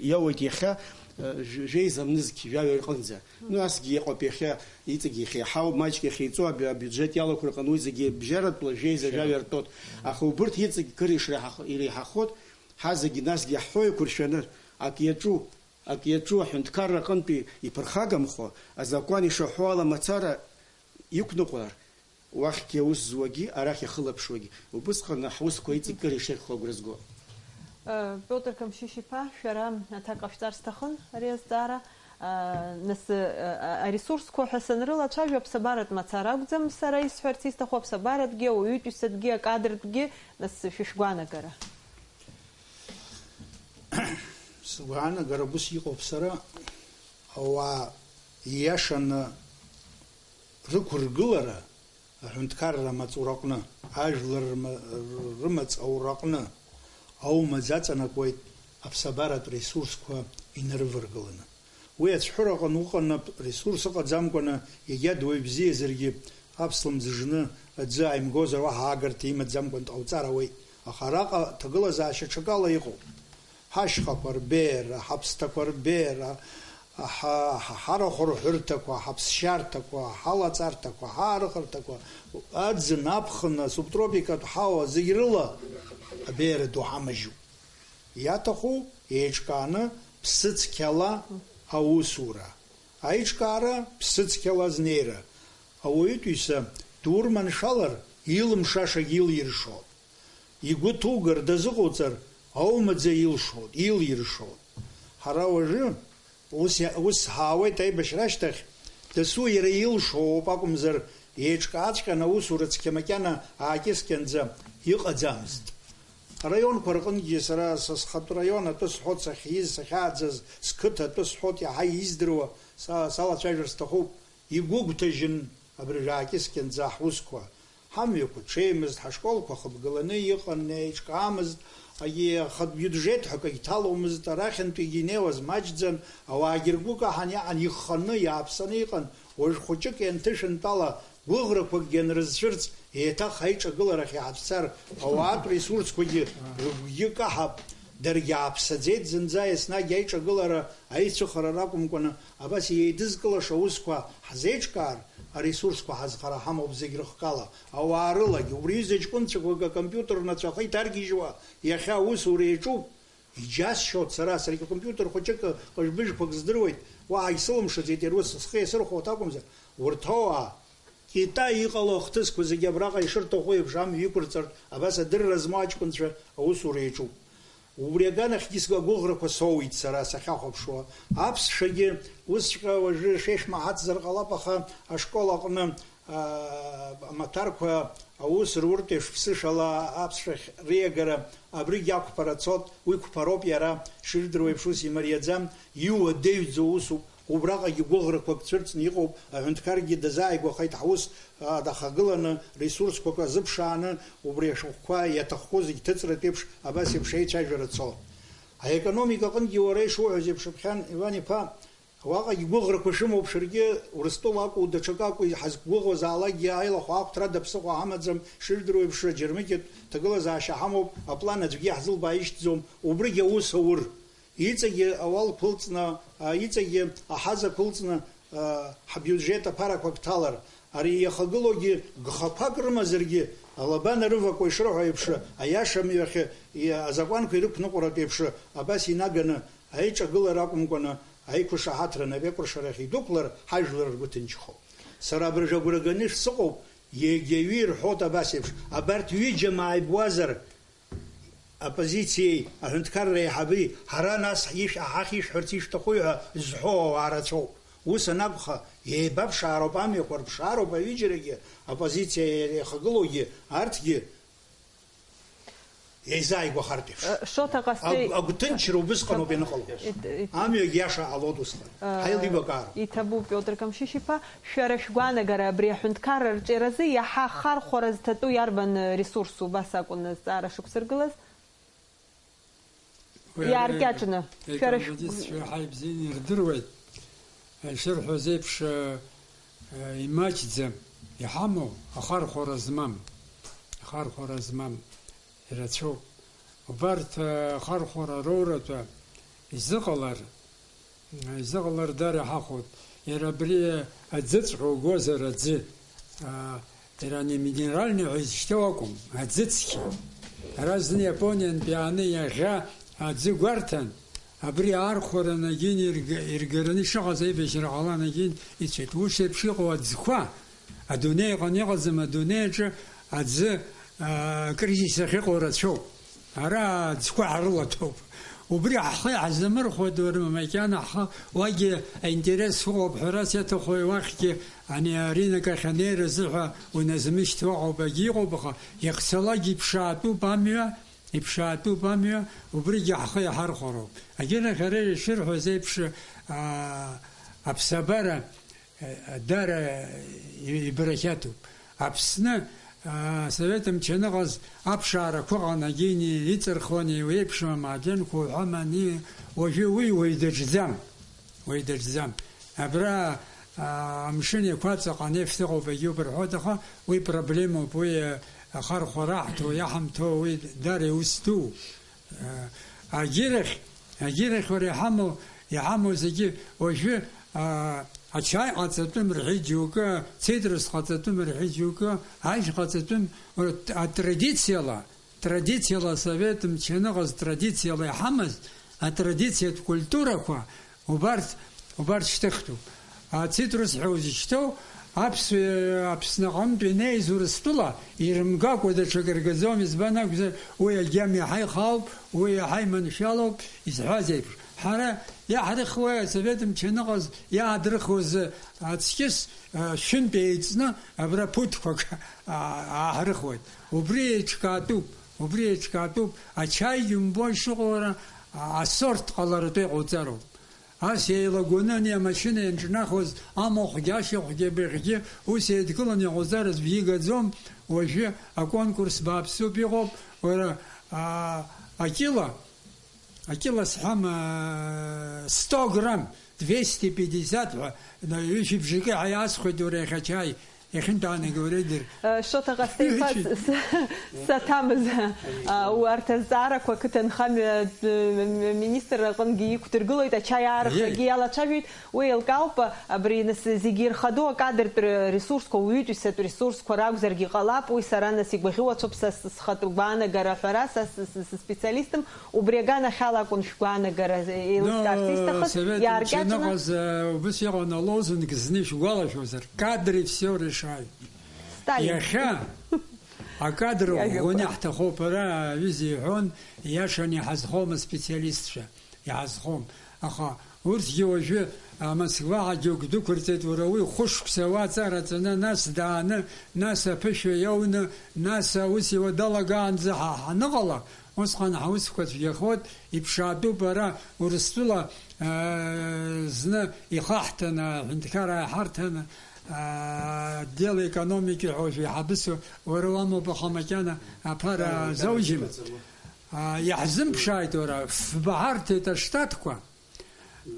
иауеит иахьа, а, жә-, жәеиза мнызқь жәаҩа рҟынӡа. Ну, асгьы иҟоуп иахьа, иҵегь иахьеиҳау, маҷк иахьеиҵоу аб-, абиуџьет иалақәырҟан уи зегьы бжьаратәла жәеиза жәаҩа ртәоит. Аха убырҭ иҵегь кыр ишреиҳах-, иреиҳахоит, ҳазегьы насгьы иаҳҳәо еиқәыршәаны, ак иаҿу, ак иаҿу аҳәынҭқарра аҟынтәи иԥырхагамхо, азакәан ишаҳәо ала мацара иқәныҟәар, уахьгьы аус зуагьы, арахь иахылаԥшуагьы, убысҟан ҳусқәа иҵегь кыр ишеиӷьхо агәра зго. Пиотр Камшьышь-иԥа, шәара аҭак ҟашәҵар сҭахын ари азҵаара. Нас, аресурсқәа ҳәа санрылацәажәо, аԥсабаратә мацара акәӡам сара исҳәарц исҭаху, аԥсабаратәгьы, ауаҩытәыҩсатәгьы, акадртәгьы, нас шәышәгәаанагара. Сгәаанагара ус иҟоуп сара, ауаа ииашаны рықәыргылара аҳәынҭқарра амаҵураҟны, ажәлар рма-, рымаҵ аураҟны аумаӡа аҵанакуеит аԥсабаратә ресурсқәа инарываргыланы. Уи ацәҳәыраҟны уҟанаԥ ресурс ыҟаӡамкәаны, егьа дуаҩ бзиазаргьы, аԥслымӡ жны аӡы ааимгозар, уаҳа аагарҭа имаӡамкәан дҟауҵар ауеит. Аха араҟа аҭагылазаашьа ҽакала иҟоуп. Ҳашьхақәа рбеиара, ҳаԥсҭақәа рбеиара, ҳа-, ҳа-, ҳарахә рҳәырҭақәа, ҳаԥсшьарҭақәа, ҳалаҵарҭақәа, ҳаарыхырҭақәа, аӡын, аԥхын, асубтропикатә ҳауа, зегь рыла абеиара ду ҳамажьуп. Иаҭаху еиҿкааны ԥсыцқьала аусура, аиҿкаара ԥсыцқьала азнеира. Ауаҩытәыҩса дурманшәалар, илымшашагь илиршоит. Игәы ҭугар, дазыҟоуҵар, аумаӡа илшоит, илиршоит. Ҳара уажәы ус иа-, ус ҳаауеит аибашьра ашьҭахь, дасу иара илшо ауп акәымзар, еиҿкааҵәҟьаны аусура цқьа макьана аакьыскьанӡа иҟаӡамызт. Араионқәа рҟынгьы сара са схатә раион атәы сҳәоит, сахьиз, сахьааӡаз, сқыҭа атәы сҳәоит, иаҳа издыруа са-, салацәажәар сҭахуп. Игәыгәҭажьын абыржә аакьыскьанӡа ҳусқәа. Ҳамҩақәа ҽеимызт, ҳашколқәа хыбгаланы иҟан, еиҿкаамызт, агьи ахатә биуџьеҭ ҳәа акагь ҭаломызт, арахьынтәигьы инеиуаз маҷӡан, ауаагьы ргәы каҳан иаан ихханы, иааԥсаны иҟан, уажә хәыҷык ианҭышәынтәала, гәыӷрақәакгьы анрызцәырҵ, еиҭах аиҿагыларахь иҳацәцар, ауаатә ресурсқәагьы рыгәгьы каҳап, даргьы ааԥсаӡеит зынӡа, еснагь аиҿагылара, аицәыхара ракәымкәаны, абас еидызкылаша аусқәа ҳзеиҿкаар, аресурсқәа ҳазхара ҳамоуп зегь рыхкала, ауаа рылагьы. Убри ҩыза ҷкәынцәақәак акомпиутер рнацәахы иҭаргьежьуа иахьа аусура иаҿуп. Иџьасшьоит сара, саргьы компиутер хәыҷык ҟыжәбыжәқәак здыруеит, уаҳагь сылымшаӡеит, иара ус схы иасырхәо акәымзар, урҭ ауаа Китай иҟало ахҭысқәа зегьы абраҟа ишырҭаху еиԥш амҩа иқәырҵартә, абас адырра змоу аҷкәынцәа аусура иаҿуп. Убри аганахьгьы сгәы-, агәыӷрақәа соуит сара сахьахәаԥшуа. Аԥсшәагьы усҵәҟьа уажәы шәеишәмаҳацзар ҟалап, аха ашкол аҟны, аа, амаҭәарқәа аус руртә еиԥш ԥсышәала аԥсшәахь реиагара абригь ақәԥара цот, уи қәԥароуп иара, шыжәдыруа еиԥш ус имариаӡам, иуадаҩӡоу усуп. Убраҟагьы гәыӷрақәак цәырҵны иҟоуп, аҳәынҭқаргьы дазааигәахеит ҳус, а, дахагыланы, ресурсқәак азыԥшааны, убри ашәҟәқәа иаҭахқәоу зегь ҭыҵратә еиԥш, абас еиԥш еицәажәара цо. Аекономика аҟынгьы уара ишуҳәаз еиԥш, Аԥхьан Иван-иԥа, уаҟагь гәыӷрақәа шәымоуп шәаргьы, Урыстәыла акәу, даҽакы акәу, иҳазгәыӷуазаалакгьы аилахәа ахәҭра даԥсыхәа ҳамаӡам, шыжәдыруа еиԥш, аџьармыкьатә ҭагылазаашьа ҳамоуп, аплан аӡәгьы иаҳзылбааишьҭӡом, убригь аус аур. Иҵегьы ауал қәылҵны, а, иҵегьы аҳаз ақәылҵны, а, ҳбиуџьет аԥарақәа гҭалар, ари иахагылоугьы гхақәак рымазаргьы, алаба нарывакуа ишырҳәо еиԥш, аиаша мҩахь, и-, азакәанқәа ирықәныҟәаратә еиԥш, абас инаганы аиҿагылара акәымкәаны, аиқәышаҳаҭра нап иакәыршарахь идәықәлар, ҳажәлар ргәы ҭынчхоуп. Сара абыржә агәра ганы ишсыҟоуп, егьаҩы ирҳәоит абас еиԥш, абарҭ ҩыџьа мааибуазар, Оппозициеи аҳәынҭқарра еиҳаби, ҳара нас ишә-, ҳахь ишәҳәарц ишәҭахуи ҳәа зҳәо ауаа рацәоуп. Ус анакәха, еибаԥшаароуп, амҩақәа рԥшаароуп, аҩыџьарагьы, оппозициа иахагылоугьы, арҭгьы еизааигәахартә еиԥш. Э, Шоҭа ҟасҵеи- Агә-, агәҭынчра убысҟаноуп ианыҟало. Ит-, ит- Амҩагь иаша ҟалоит усҟан. Э, Ҳаилибакаароуп. Иҭабуп, Пиотр Камшьышь-иԥа. Шәара шәгәаанагара абри аҳәынҭқарра рҿиаразы иаҳа ахархәара зҭатәу иарбан ресурсу? Убас акәын азҵаара шықәсыргылаз. Уи Иааркьаҿны. Шәара шә- Аекономистцәа ҳаи бзианы ирдыруеит. Ишырҳәоз еиԥш, э, э, имаҷӡам. Иҳамоу ахархәара змам. Ахархәара змам. Ирацәоуп. Убарҭ, э, ахархәара роуратәы изыҟалар, Изыҟалар дара ҳахәоит. Иара абри аӡыҵәҟьа угозар, аӡы, а, иара ани минеральный ҳәа изышьҭоу акәым, аӡыцқьа. Ара зны Иапониантә иааны иаӷьа аӡы гәарҭан, абри архәара нагин ирг-, иргараны ишыҟаз аибашьра ҟала нагин ицәеит. Ус еиԥш иҟоу аӡқәа, Адунеи аҟны иҟаӡам, адунеи аҿы аӡы, аа, кризис ахьыҟоу рацәоуп. Ара аӡқәа ҳрылаҭәоуп. Убри ҳхы иаҳзамырхәоит, уара, макьана ҳхы уагьы аинтерес ыҟоуп, ҳәарас иаҭаху уахьгьы ани аринок ахь анеира азыҳәа уназмышьҭуа ҟоуп, агьы иҟоуп, аха иахьцалак иԥшаатәуп амҩа, иԥшаатәуп амҩа, убригьы ҳхы иаҳархәароуп. Агьырахь ара ишырҳәаз еиԥш, аа, аԥсабара дара ибарақьаҭуп. Аԥсны, а, Совет мчы аныҟаз аԥшаарақәа ыҟан, агьини иҵырхуан, еиуеиԥшым амаадинқәа уҳәамани, уажәы уи уаҩ даҿӡам, уаҩ даҿӡам. Абра, а, амшын еиқәаҵаҟа анефть ыҟоуп, агьиуп рҳәоит, аха уи проблемоуп, уи, а, ахархәа раҳҭо, иаҳамҭоу, уи дара иус ду. Агьирахь, агьирахь уара иҳамоу, иҳамоу зегьы уажәы, а, ачаи ҟаҵатәым рҳәеит џьоукы, цитрус ҟаҵатәым рҳәеит џьоукы, ажә ҟаҵатәым, уара, т-, атрадициала, традициала асовет мчы аныҟаз, традициала иҳамаз, атрадициатә культурақәа, Убарҭ, убарҭ шьҭыхтәуп. Ацитрус ҳәа узышьҭоу аԥсуа, Аԥсны аҟынтә инеиз Урыстәыла ирымгакәа даҽак ргаӡом, избан акәзар, уи агьама иаҳа ихаауп, уи иаҳа иманшәалоуп, изҳәаз еиԥш. Ҳара иаҳрыхуеи, асовет мчы аныҟаз иаадрыхуаз аҵкьыс, а, шәынтә еиҵны абра ԥуҭқәак, а, ааҳрыхуеит. Убри еиҿкаатәуп, убри еиҿкаатәуп. Ачаигьы умбои шыҟоу уара, а, асорт ҟаларатәы иҟауҵароуп. Ас еилагәаны ани амашьына ианҿнахуаз амахәгьы, ашьахәгьы, абыӷьгьы ус еидкыланы иҟауҵарыз бжьы гаӡом, уажәы аконкурс бааԥсуп иҟоуп, уара, а, акила, акила сҳәама, сто грамм, двести пятьдесят ҳәа, на, ҩышәи бжаки ҳәа иаасхәеит, уара, иахьа ачаи, Иахьынтәаанагауа реидыр. Э, Шоҭа Ҟасҭеиԥа, Ҩыџьа. С-, с-, саҭамыз, а, урҭ азҵаарақәа ақыҭанхамҩа, э, м-, министр аҟынгьы иқәдыргылоит, ачаи аархагьы Еи. Иалацәажәеит, уи еилкаауп, абри нас зегьы ирхадоу акадртә р-, ресурсқәа, уаҩытәыҩсатә ресурсқәа ракәзаргьы ҟалап, уи сара нас игәаӷьуацәоуп, са с-, схатә гәаанагара аҳәара, са с-, с-, с-, специалистым, Убри аганахьала акәын шәгәаанагара еилыскаарц исҭахыз, Совет иааркьаҿны. Мчы аныҟаз, э, убыс иҟан алозунг, зны ишәгәалашәозар, кадры всё решают. Сталин. Иахьа акадр ӷәӷәаны иажәақәа. Ҳҭахоуп, ара аҩыза иҳәон, ииашаны иҳазхома специалистцәа, иҳазхом. Аха урҭгьы уажәы, а, Москваҟа џьоук дәықәырҵеит, уара уи хәышықәса уа аҵара ҵаны, нас дааны, нас аԥышәа иауны, нас аус иуа далагаанӡа ҳа ҳаныҟала, Усҟан ҳаусқәа цәгьахоит, иԥшаатәуп ара Урыстәыла, аа, зны ихаҳҭаны, аҳәынҭқарра иаҳарҭаны, аа, отдел экономики ҳәа уажә иҳабысу уара уамоуп, аха макьана аԥара заужьым. Аа, иаҳзымԥшааит уара, фба ҳарҭеит аштатқәа.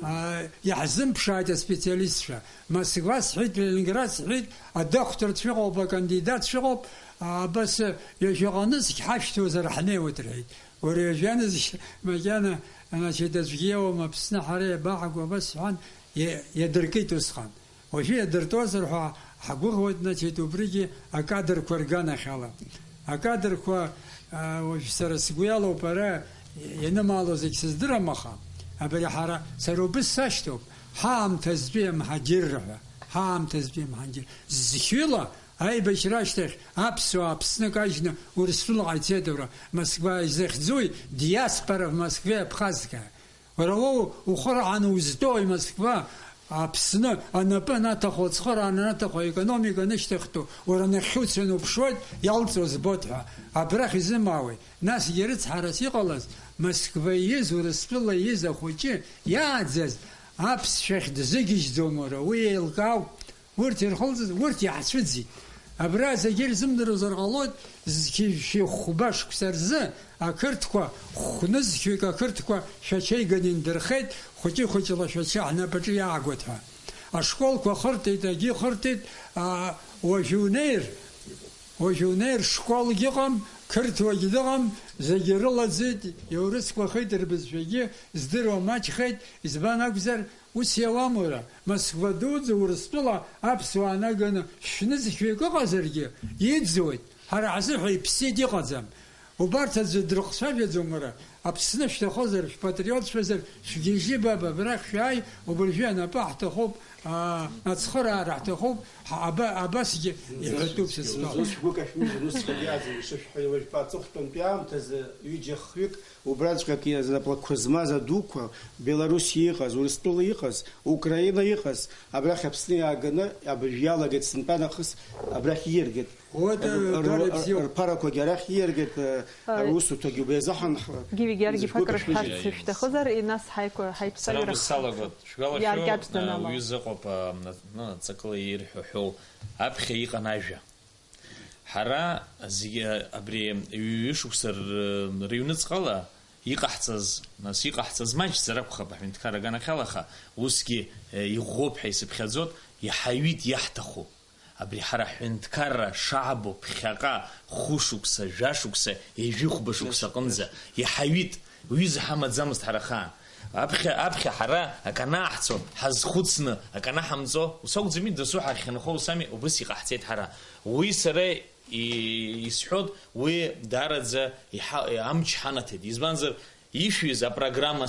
А, иаҳзымԥшааит аспециалистцәа. Москва сҳәеит, Ленинград сҳәеит, адокторцәа ыҟоуп, акандидатцәа ыҟоуп, а, абас, а, ҩажәаҟа нызқь ҳашәҭуазар ҳнеиуеит, рҳәеит. Уара ҩажәа нызқь макьана, значит, аӡәгьы иауам Аԥсны, ҳара иабаҳго, абас сҳәан, иа-, иадыркит усҟан. Уажәы иадыртуазар ҳәа ҳгәыӷуеит, значит, убригьы акадрқәа рганахьала. Акадрқәа, а, уажә сара сгәы иалоуп, ара ианымаало зегь сыздырам, аха абри ҳара, сара убыс сашьҭоуп, ҳаамҭазтәи амҳаџьырра ҳәа, ҳаамҭазтәи амҳаџьыр. Зқьҩыла аибашьра ашьҭахь аԥсуаа Аԥсны кажьны Урыстәылаҟа ицеит, уара, Москва изыхьӡуи, диаспора в Москве абхазская. Уара уоу ухы раҳаны узтәои Москва, Аԥсны, анапы анаҭаху, ацхыраара анаҭаху, аекономика анышьҭахьтәу, уара нахьхьи уцәаны уԥшуеит, иалҵуа збоит ҳәа. Абрахь изымаауеи? Насгьы рыцҳарас иҟалаз, Москва ииз, Урыстәыла ииз ахәыҷы иааӡаз аԥсшәахь дазыгьежьӡом уара, уи еилкаауп. Урҭ ирхылҵыз, урҭ иаҳцәыӡит. Абра зегьы ирзымдыруазар ҟалоит, зқьи жәшәи хәба шықәса рзы ақырҭқәа, хә-нызқьҩык ақырҭқәа Шәача иганы индырхеит, хәыҷы-хәыҷла Шәача ҳнапаҿы иаагоит ҳәа. Ашколқәа хыртит, агьы хыртит, а, уажә унеир, уажә унеир, школгьы ыҟам, қырҭуагьы дыҟам, зегьы рылаӡит, иурысқәахеит, рбызшәагьы здыруа маҷхеит, избан акәзар, Ус иауам уара, Москва дуӡӡа Урыстәыла аԥсуаа наганы шәнызқьҩык ыҟазаргьы, иӡуеит, ҳара ҳзыҳәа иԥсит, иҟаӡам. Убарҭ аӡәы дрыхцәажәаӡом уара, Аԥсны шәҭахозар, шәпатриотцәазар, шәгьежьы баба, абрахь шәааи, убыржәы анапы ҳҭахуп, аа, ацхыраара ҳҭахуп, ҳа-, аба-, абасгьы иҳәатәуп сызҳәо. Зны шәгәы кашәмыжьын, усҟан иааӡаны ишышәҳәо, уажәтәи аҵыхәтәантәи аамҭазы ҩыџьа-хҩык Убраҵәҟьак иазнапла қәызмаз адуқәа, Белоруссиа иҟаз, Урыстәыла иҟаз, Украина иҟаз, абрахь Аԥсны иааганы абыржә иалагеит, сынтәа нахыс абрахь ииаргеит. Уа, р-, р-, дара ибзиоуп. Рԥарақәагьы арахь ииаргеит, э, Ааи. Аусуҭагьы убри азыҳәан ҳ-, Георги Ԥақәра шәҳәарц шәҭахызар, нас ҳаиқәа-, ҳаиқәҵаҩра сара ус салагоит, шәгәалашәо, иааркьаҿӡаны амала. Уҩыза Аҟәа, м, м, ҵакыла ирҳәо ҳәоу, аԥхьа иҟан ажәа. Ҳара зегьы абри ҩышықәса р-, рыҩныҵҟала иҟаҳҵаз, нас иҟаҳҵаз маҷзар акәхап аҳәынҭқарра аганахьала, аха усгьы, э, иӷәӷәоуп ҳәа исыԥхьаӡоит, иҳаҩит иаҳҭаху. Абри ҳара ҳҳәынҭқарра шаабо ԥхьаҟа хәышықәса, жәашықәса, ҩажәихәба шықәса аҟынӡа иҳаҩит. Уҩыза ҳамаӡамызт ҳара ахаан. Аԥхьа, аԥхьа ҳара акы анааҳцо, ҳазхәыцны акы анаҳамҵо, ус акәӡами, досу ҳахьынхо ус ами, убыс иҟаҳҵеит ҳара. Уи сара и-, исҳәоит, уи даараӡа иҳа-, амч ҳанаҭеит. Избанзар, ишәҩыз апрограмма